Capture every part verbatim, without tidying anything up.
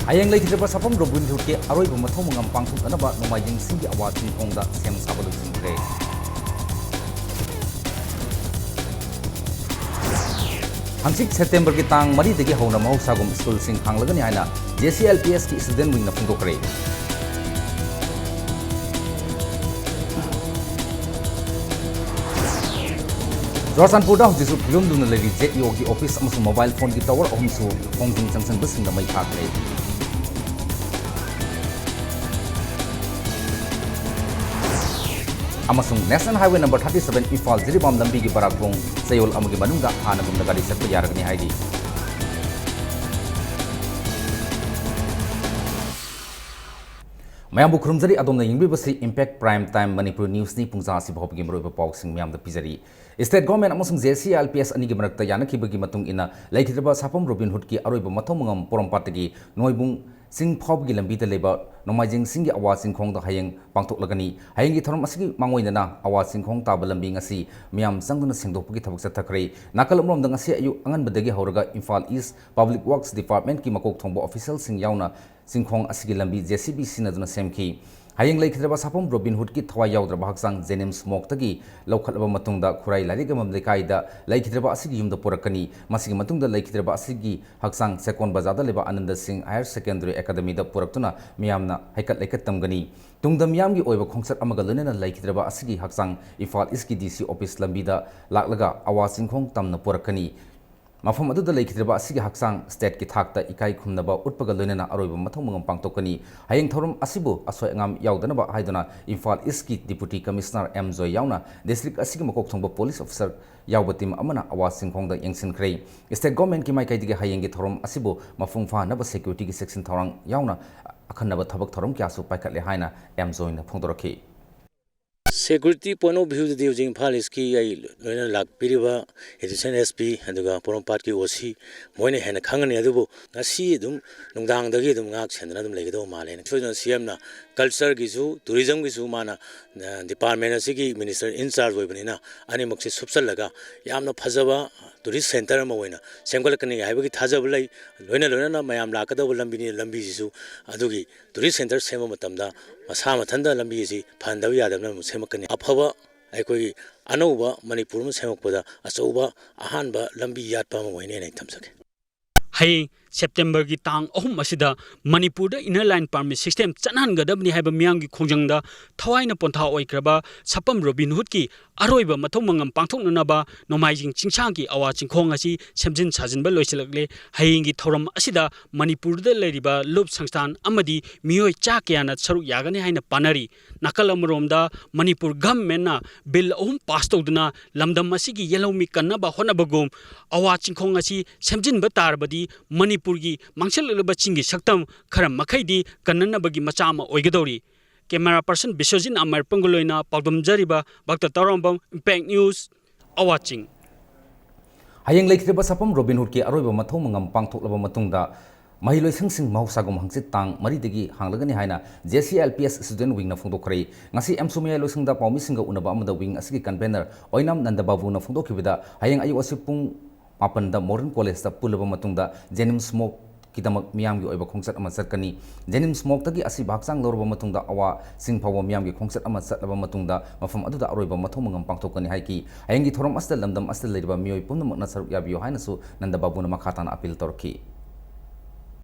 ꯍꯌꯦꯡ ꯂꯩꯈꯤꯗ꯭ꯔꯕ ꯁꯥꯐꯝ ꯔꯣꯕꯤꯟ ꯍꯨꯗꯀꯤ ꯑꯔꯣꯏꯕ ꯃꯊꯧ ꯃꯉꯝ ꯄꯥꯡꯊꯣꯛꯅꯅꯕ ꯅꯣꯡꯃꯥꯏꯖꯤꯡ ꯆꯤꯡꯒꯤ ꯑꯋꯥ ꯆꯤꯡꯈꯣꯡꯗ ꯁꯦꯝ ꯁꯥꯕ ꯂꯣꯏꯁꯤꯟꯈ꯭ꯔꯦ꯫ ꯍꯪꯆꯤꯠ ꯁꯦꯞꯇꯦꯝꯕꯔꯒꯤ ꯇꯥꯡ ꯃꯔꯤꯗꯒꯤ ꯍꯧꯅ ꯃꯍꯧꯁꯥꯒꯨꯝ ꯁ꯭ꯀꯨꯜꯁꯤꯡ ꯍꯥꯡꯂꯒꯅꯤ ꯍꯥꯏꯅ J C L P S ꯀꯤ student wing ꯅ ꯐꯣꯡꯗꯣꯛꯈ꯭ꯔꯦ꯫ ꯆꯨꯔꯥꯆꯥꯟꯄꯨꯔꯗ ꯍꯧꯖꯤꯛꯁꯨ ꯐꯤꯕꯝ ꯂꯨꯅ ꯂꯩꯔꯤ꯫ Z E O ꯒꯤ office ꯑꯃꯁꯨꯡ mobile phone ꯒꯤ tower ꯑꯍꯨꯝꯁꯨ ꯈꯣꯡꯖꯪ ꯆꯪꯁꯤꯟꯕꯁꯤꯡꯅ ꯃꯩ ꯊꯥꯈ꯭ꯔꯦ꯫ ꯑꯃꯁꯨꯡ National Highway number thirty seven Imphal Jiribam ꯂꯝꯕꯤꯒꯤ ꯕꯔꯥꯛ ꯊꯣꯡ ꯆꯌꯣꯜ ꯑꯃꯒꯤ ꯃꯅꯨꯡꯗ ꯍꯥꯟꯅꯒꯨꯝꯅ ꯒꯥꯔꯤ ꯆꯠꯄ ꯌꯥꯔꯒꯅꯤ ꯍꯥꯏꯔꯤ꯫ ꯃꯌꯥꯝꯕꯨ ꯈꯨꯔꯨꯝꯖꯔꯤ꯫ ꯑꯗꯣꯝꯅ ꯌꯦꯡꯕꯤꯕꯁꯤ Impact Prime Time Manipur News ꯅꯤ꯫ ꯄꯨꯡꯖꯥ ꯑꯁꯤ ꯐꯥꯎꯕꯒꯤ ꯃꯔꯨꯑꯣꯏꯕ ꯄꯥꯎꯁꯤꯡ ꯃꯌꯥꯝꯗ ꯄꯤꯖꯔꯤ꯫ State Government ꯑꯃꯁꯨꯡ J C L P S ꯑꯅꯤꯒꯤ ꯃꯔꯛꯇ ꯌꯥꯅꯈꯤꯕꯒꯤ ꯃꯇꯨꯡ ꯏꯟꯅ, ꯂꯩꯈꯤꯗ꯭ꯔꯕ ꯁꯥꯐꯝ ꯔꯣꯕꯤꯟ ꯍꯨꯗꯀꯤ ꯑꯔꯣꯏꯕ ꯃꯊꯧ ꯃꯉꯝ ꯄꯣꯔꯣꯝꯄꯥꯠꯇꯒꯤ ꯅꯣꯏꯕꯨꯡ ꯆꯤꯡ ꯐꯥꯎꯕꯒꯤ ꯂꯝꯕꯤꯗ ꯂꯩꯕ ꯅꯣꯡꯃꯥꯏꯖꯤꯡ ꯆꯤꯡꯒꯤ ꯑꯋꯥ ꯆꯤꯡꯈꯣꯡꯗ ꯍꯌꯦꯡ ꯄꯥꯡꯊꯣꯛꯂꯒꯅꯤ꯫ ꯍꯌꯦꯡꯒꯤ ꯊꯧꯔꯝ ꯑꯁꯤꯒꯤ ꯃꯥꯡꯑꯣꯏꯅꯅ ꯑꯋꯥ ꯆꯤꯡꯈꯣꯡ ꯇꯥꯕ ꯂꯝꯕꯤ ꯉꯁꯤ ꯃꯤꯌꯥꯝ ꯆꯪꯗꯨꯅ ꯁꯦꯡꯗꯣꯛꯄꯒꯤ ꯊꯕꯛ ꯆꯠꯊꯈ꯭ꯔꯦ꯫ ꯅꯥꯀꯜ ꯑꯃꯔꯣꯝꯗ, ꯉꯁꯤ ꯑꯌꯨꯛ ꯑꯉꯟꯕꯗꯒꯤ ꯍꯧꯔꯒ Imphal East Public Works Department ꯀꯤ ꯃꯀꯣꯛ ꯊꯣꯡꯕ official ꯁꯤꯡ ꯌꯥꯎꯅ ꯆꯤꯡꯈꯣꯡ ꯑꯁꯤꯒꯤ ꯂꯝꯕꯤ J C B ꯁꯤꯖꯤꯟꯅꯗꯨꯅ ꯁꯦꯝꯈꯤ꯫ ꯍꯌꯦꯡ ꯂꯩꯈꯤꯗ꯭ꯔꯕ ꯁꯥꯐꯝ ꯔꯣꯕꯤꯟ ꯍꯨꯗꯀꯤ ꯊꯋꯥꯏ ꯌꯥꯎꯗ꯭ꯔꯕ ꯍꯛꯆꯥꯡ ꯖꯦꯅꯤꯝꯁ ꯃꯣꯔꯒꯇꯒꯤ ꯂꯧꯈꯠꯂꯕ ꯃꯇꯨꯡꯗ ꯈꯨꯔꯥꯏ ꯂꯥꯏꯔꯤꯛ ꯌꯣꯟꯐꯝ ꯂꯩꯀꯥꯏꯗ ꯂꯩꯈꯤꯗ꯭ꯔꯕ ꯑꯁꯤꯒꯤ ꯌꯨꯝꯗ ꯄꯨꯔꯛꯀꯅꯤ꯫ ꯃꯁꯤꯒꯤ ꯃꯇꯨꯡꯗ ꯂꯩꯈꯤꯗ꯭ꯔꯕ ꯑꯁꯤꯒꯤ ꯍꯛꯆꯥꯡ ꯆꯦꯛꯀꯣꯟ ꯕꯖꯥꯔꯗ ꯂꯩꯕ ꯑꯅꯟꯗ ꯁꯤꯡ Higher Secondary Academy ꯗ ꯄꯨꯔꯛꯇꯨꯅ ꯃꯤꯌꯥꯝꯅ ꯍꯩꯀꯠ ꯂꯩꯀꯠ ꯇꯝꯒꯅꯤ꯫ ꯇꯨꯡꯗ ꯃꯤꯌꯥꯝꯒꯤ ꯑꯣꯏꯕ ꯈꯣꯡꯆꯠ ꯑꯃꯒ ꯂꯣꯏꯅꯅ ꯂꯩꯈꯤꯗ꯭ꯔꯕ ꯑꯁꯤꯒꯤ ꯍꯛꯆꯥꯡ ꯏꯝꯐꯥꯜ East ꯀꯤ D C office ꯂꯝꯕꯤꯗ ꯂꯥꯛꯂꯒ ꯑꯋꯥ ꯆꯤꯡꯈꯣꯡ ꯇꯝꯅ ꯄꯨꯔꯛꯀꯅꯤ꯫ ꯃꯐꯝ ꯑꯗꯨꯗ ꯂꯩꯈꯤꯗ꯭ꯔꯕ ꯑꯁꯤꯒꯤ ꯍꯛꯆꯥꯡ state ꯀꯤ ꯊꯥꯛꯇ ꯏꯀꯥꯏ ꯈꯨꯝꯅꯕ ꯎꯠꯄꯒ ꯂꯣꯏꯅꯅ ꯑꯔꯣꯏꯕ ꯃꯊꯧ ꯃꯉꯝ ꯄꯥꯡꯊꯣꯛꯀꯅꯤ꯫ ꯍꯌꯦꯡ ꯊꯧꯔꯝ ꯑꯁꯤꯕꯨ ꯑꯁꯣꯏ ꯑꯉꯥꯝ ꯌꯥꯎꯗꯅꯕ ꯍꯥꯏꯗꯨꯅ ꯏꯝꯐꯥꯜ East ꯀꯤ Deputy Commissioner M ꯖꯣꯏ ꯌꯥꯎꯅ district ꯑꯁꯤꯒꯤ ꯃꯀꯣꯛ ꯊꯣꯡꯕ police officer ꯌꯥꯎꯕ team ꯑꯃꯅ ꯑꯋꯥ ꯆꯤꯡꯈꯣꯡꯗ ꯌꯦꯡꯁꯤꯟꯈ꯭ꯔꯦ꯫ State Government ꯀꯤ ꯃꯥꯏꯀꯩꯗꯒꯤ ꯍꯌꯦꯡꯒꯤ ꯊꯧꯔꯝ ꯑꯁꯤꯕꯨ ꯃꯄꯨꯡ ꯐꯥꯍꯟꯅꯕ security ꯒꯤ ꯆꯦꯛꯁꯤꯟ ꯊꯧꯔꯥꯡ ꯌꯥꯎꯅ ꯑꯈꯟꯅꯕ ꯊꯕꯛ ꯊꯧꯔꯝ ꯀꯌꯥꯁꯨ ꯄꯥꯏꯈꯠꯂꯦ ꯍꯥꯏꯅ M ꯖꯣꯏꯅ ꯐꯣꯡꯗꯣꯔꯛꯈꯤ꯫ Security point of view ꯗꯗꯤ ꯍꯧꯖꯤꯛ ꯏꯝꯐꯥꯜ East ꯀꯤ ꯑꯩ ꯂꯣꯏꯅ ꯂꯥꯛꯄꯤꯔꯤꯕ Additional S P ꯑꯗꯨꯒ ꯄꯣꯔꯣꯝꯄꯥꯠꯀꯤ O C ꯃꯣꯏꯅ ꯍꯦꯟꯅ ꯈꯪꯒꯅꯤ꯫ ꯑꯗꯨꯕꯨ ꯉꯁꯤ ꯑꯗꯨꯝ ꯅꯨꯡꯗꯥꯡꯗꯒꯤ ꯑꯗꯨꯝ ꯉꯥꯛ ꯁꯦꯟꯗꯅ ꯑꯗꯨꯝ ꯂꯩꯒꯗꯧꯕ ꯃꯥꯜꯂꯦꯅ꯫ ꯁꯣꯏꯗꯅ C M ꯅ ꯀꯜꯆꯔꯒꯤꯁꯨ ꯇꯨꯔꯤꯖꯝꯒꯤꯁꯨ ꯃꯥꯅ ꯗꯤꯄꯥꯔꯠꯃꯦꯟ ꯑꯁꯤꯒꯤ ꯃꯤꯅꯤꯁꯇꯔ ꯏꯟ ꯆꯥꯔꯖ ꯑꯣꯏꯕꯅꯤꯅ, ꯑꯅꯤꯃꯛꯁꯦ ꯁꯨꯞꯆꯜꯂꯒ ꯌꯥꯝꯅ ꯐꯖꯕ ꯇꯨꯔꯤꯁ ꯁꯦꯟꯇꯔ ꯑꯃ ꯑꯣꯏꯅ ꯁꯦꯝꯒꯠꯂꯛꯀꯅꯤ ꯍꯥꯏꯕꯒꯤ ꯊꯥꯖꯕ ꯂꯩ꯫ ꯂꯣꯏꯅ ꯂꯣꯏꯅꯅ ꯃꯌꯥꯝ ꯂꯥꯛꯀꯗꯧꯕ ꯂꯝꯕꯤꯅꯤ꯫ ꯂꯝꯕꯤꯁꯤꯁꯨ ꯑꯗꯨꯒꯤ ꯇꯨꯔꯤꯁ ꯁꯦꯟꯇꯔ ꯁꯦꯝꯕ ꯃꯇꯝꯗ ꯃꯁꯥ ꯃꯊꯟꯇ ꯂꯝꯕꯤ ꯑꯁꯤ ꯐꯍꯟꯗꯕ ꯌꯥꯗꯕꯅ ꯑꯃꯨꯛ ꯁꯦꯝꯃꯛꯀꯅꯤ꯫ ꯑꯐꯕ ꯑꯩꯈꯣꯏꯒꯤ ꯑꯅꯧꯕ ꯃꯅꯤꯄꯨꯔ ꯑꯃ ꯁꯦꯝꯃꯛꯄꯗ ꯑꯆꯧꯕ ꯑꯍꯥꯟꯕ ꯂꯝꯕꯤ ꯌꯥꯠꯄ ꯑꯃ ꯑꯣꯏꯅꯤ ꯍꯥꯏꯅ ꯑꯩ ꯊꯝꯖꯒꯦ꯫ ꯍꯌꯦꯡ ꯁꯦꯞꯇꯦꯝꯕꯔꯒꯤ ꯇꯥꯡ ꯑꯍꯨꯝ ꯑꯁꯤꯗ ꯃꯅꯤꯄꯨꯔꯗ Inner Line Permit System ꯆꯠꯅꯍꯟꯒꯗꯕꯅꯤ ꯍꯥꯏꯕ ꯃꯤꯌꯥꯝꯒꯤ ꯈꯣꯡꯖꯪꯗ ꯊꯋꯥꯏꯅ ꯄꯣꯟꯊꯥ ꯑꯣꯏꯈ꯭ꯔꯕ ꯁꯄꯝ ꯔꯣꯕꯤꯟ ꯍꯨꯗꯀꯤ ꯑꯔꯣꯏꯕ ꯃꯊꯧ ꯃꯉꯝ ꯄꯥꯡꯊꯣꯛꯅꯅꯕ ꯅꯣꯡꯃꯥꯏꯖꯤꯡ ꯆꯤꯡꯁꯥꯡꯒꯤ ꯑꯋꯥ ꯆꯤꯡꯈꯣꯡ ꯑꯁꯤ ꯁꯦꯝꯖꯤꯟ ꯁꯥꯖꯤꯟꯕ ꯂꯣꯏꯁꯤꯜꯂꯛꯂꯦ꯫ ꯍꯌꯦꯡꯒꯤ ꯊꯧꯔꯝ ꯑꯁꯤꯗ ꯃꯅꯤꯄꯨꯔꯗ ꯂꯩꯔꯤꯕ ꯂꯨꯞ ꯁꯪꯁꯊꯥꯟ ꯑꯃꯗꯤ ꯃꯤꯑꯣꯏ ꯆꯥ ꯀꯌꯥꯅ ꯁꯔꯨꯛ ꯌꯥꯒꯅꯤ ꯍꯥꯏꯅ ꯄꯥꯅꯔꯤ꯫ ꯅꯥꯀꯜ ꯑꯃꯔꯣꯝꯗ ꯃꯅꯤꯄꯨꯔ ꯒꯚꯔꯟꯃꯦꯟꯠꯅ ꯕꯤꯜ ꯑꯍꯨꯝ ꯄꯥꯁ ꯇꯧꯗꯨꯅ ꯂꯝꯗꯝ ꯑꯁꯤꯒꯤ ꯌꯦꯜꯍꯧꯃꯤ ꯀꯟꯅꯕ ꯍꯣꯠꯅꯕꯒꯨꯝ, ꯑꯋꯥ ꯆꯤꯡꯈꯣꯡ ꯑꯁꯤ ꯁꯦꯝꯖꯤꯟꯕ ꯇꯥꯔꯕꯗꯤ ꯃꯅꯤꯄꯨꯔꯒꯤ ꯃꯥꯡꯁꯤꯜꯂꯛꯂꯕ ꯆꯤꯡꯒꯤ ꯁꯛꯇꯝ ꯈꯔ ꯃꯈꯩꯗꯤ ꯀꯟꯅꯅꯕꯒꯤ ꯃꯆꯥꯛ ꯑꯃ ꯑꯣꯏꯒꯗꯧꯔꯤ꯫ ꯀꯦꯃꯦꯔꯥ ꯄꯔꯁꯟ ꯕꯤꯁ꯭ꯋꯖꯤꯠ ꯑꯃꯔꯄꯝꯒ ꯂꯣꯏꯅ ꯄꯥꯎꯗꯝꯖꯔꯤꯕ ꯚꯛꯇ ꯇꯧꯔꯝꯕꯝ, ꯏꯝꯄꯦꯛ ꯅ꯭ꯌꯨꯁ, ꯑꯋꯥ ꯆꯤꯡ꯫ ꯍꯌꯦꯡ ꯂꯩꯈꯤꯗ꯭ꯔꯤꯕ ꯁꯄꯝ ꯔꯣꯕꯤꯟ ꯍꯨꯗꯀꯤ ꯑꯔꯣꯏꯕ ꯃꯊꯧ ꯃꯉꯝ ꯄꯥꯡꯊꯣꯛꯂꯕ ꯃꯇꯨꯡꯗ, ꯃꯍꯩꯂꯣꯏꯁꯪꯁꯤꯡ ꯃꯍꯧꯁꯥꯒꯨꯝ ꯍꯪꯆꯤꯠ ꯇꯥꯡ ꯃꯔꯤꯗꯒꯤ ꯍꯥꯡꯂꯒꯅꯤ ꯍꯥꯏꯅ J C L P S Student Wingꯅ ꯐꯣꯡꯗꯣꯛꯈ꯭ꯔꯦ꯫ ꯉꯁꯤ ꯑꯦꯝꯁꯨ ꯃꯌꯥꯏ ꯂꯣꯏꯁꯪꯗ ꯄꯥꯎꯃꯤꯁꯤꯡꯒ ꯎꯅꯕ ꯑꯃꯗ Wing ꯑꯁꯤꯒꯤ convener ꯑꯣꯏꯅꯥꯝ ꯅꯟꯗꯕꯥꯕꯨꯅ ꯐꯣꯡꯗꯣꯛꯈꯤꯕꯗ, ꯍꯌꯦꯡ ꯑꯌꯨꯛ ꯑꯁꯤ ꯄꯨꯡ ꯃꯥꯄꯟꯗ Modern Collegeꯇ ꯄꯨꯜꯂꯕ ꯃꯇꯨꯡꯗ JNIMS mockꯀꯤꯗꯃꯛ ꯃꯤꯌꯥꯝꯒꯤ ꯑꯣꯏꯕ ꯈꯣꯡꯆꯠ ꯑꯃ ꯆꯠꯀꯅꯤ꯫ JNIMS mockꯇꯒꯤ ꯑꯁꯤꯕ ꯍꯛꯆꯥꯡ ꯂꯧꯔꯕ ꯃꯇꯨꯡꯗ ꯑꯋꯥ ꯆꯤꯡ ꯐꯥꯎꯕ ꯃꯤꯌꯥꯝꯒꯤ ꯈꯣꯡꯆꯠ ꯑꯃ ꯆꯠꯂꯕ ꯃꯇꯨꯡꯗ ꯃꯐꯝ ꯑꯗꯨꯗ ꯑꯔꯣꯏꯕ ꯃꯊꯧ ꯃꯉꯝ ꯄꯥꯡꯊꯣꯛꯀꯅꯤ ꯍꯥꯏꯈꯤ꯫ ꯍꯌꯦꯡꯒꯤ ꯊꯧꯔꯝ ꯑꯁꯤꯗ ꯂꯝꯗꯝ ꯑꯁꯤꯗ ꯂꯩꯔꯤꯕ ꯃꯤꯑꯣꯏ ꯄꯨꯝꯅꯃꯛꯅ ꯁꯔꯨꯛ ꯌꯥꯕꯤꯌꯨ ꯍꯥꯏꯅꯁꯨ ꯅꯟꯗꯕꯥꯕꯨꯅ ꯃꯈꯥ ꯇꯥꯅ appeal ꯇꯧꯔꯛꯈꯤ꯫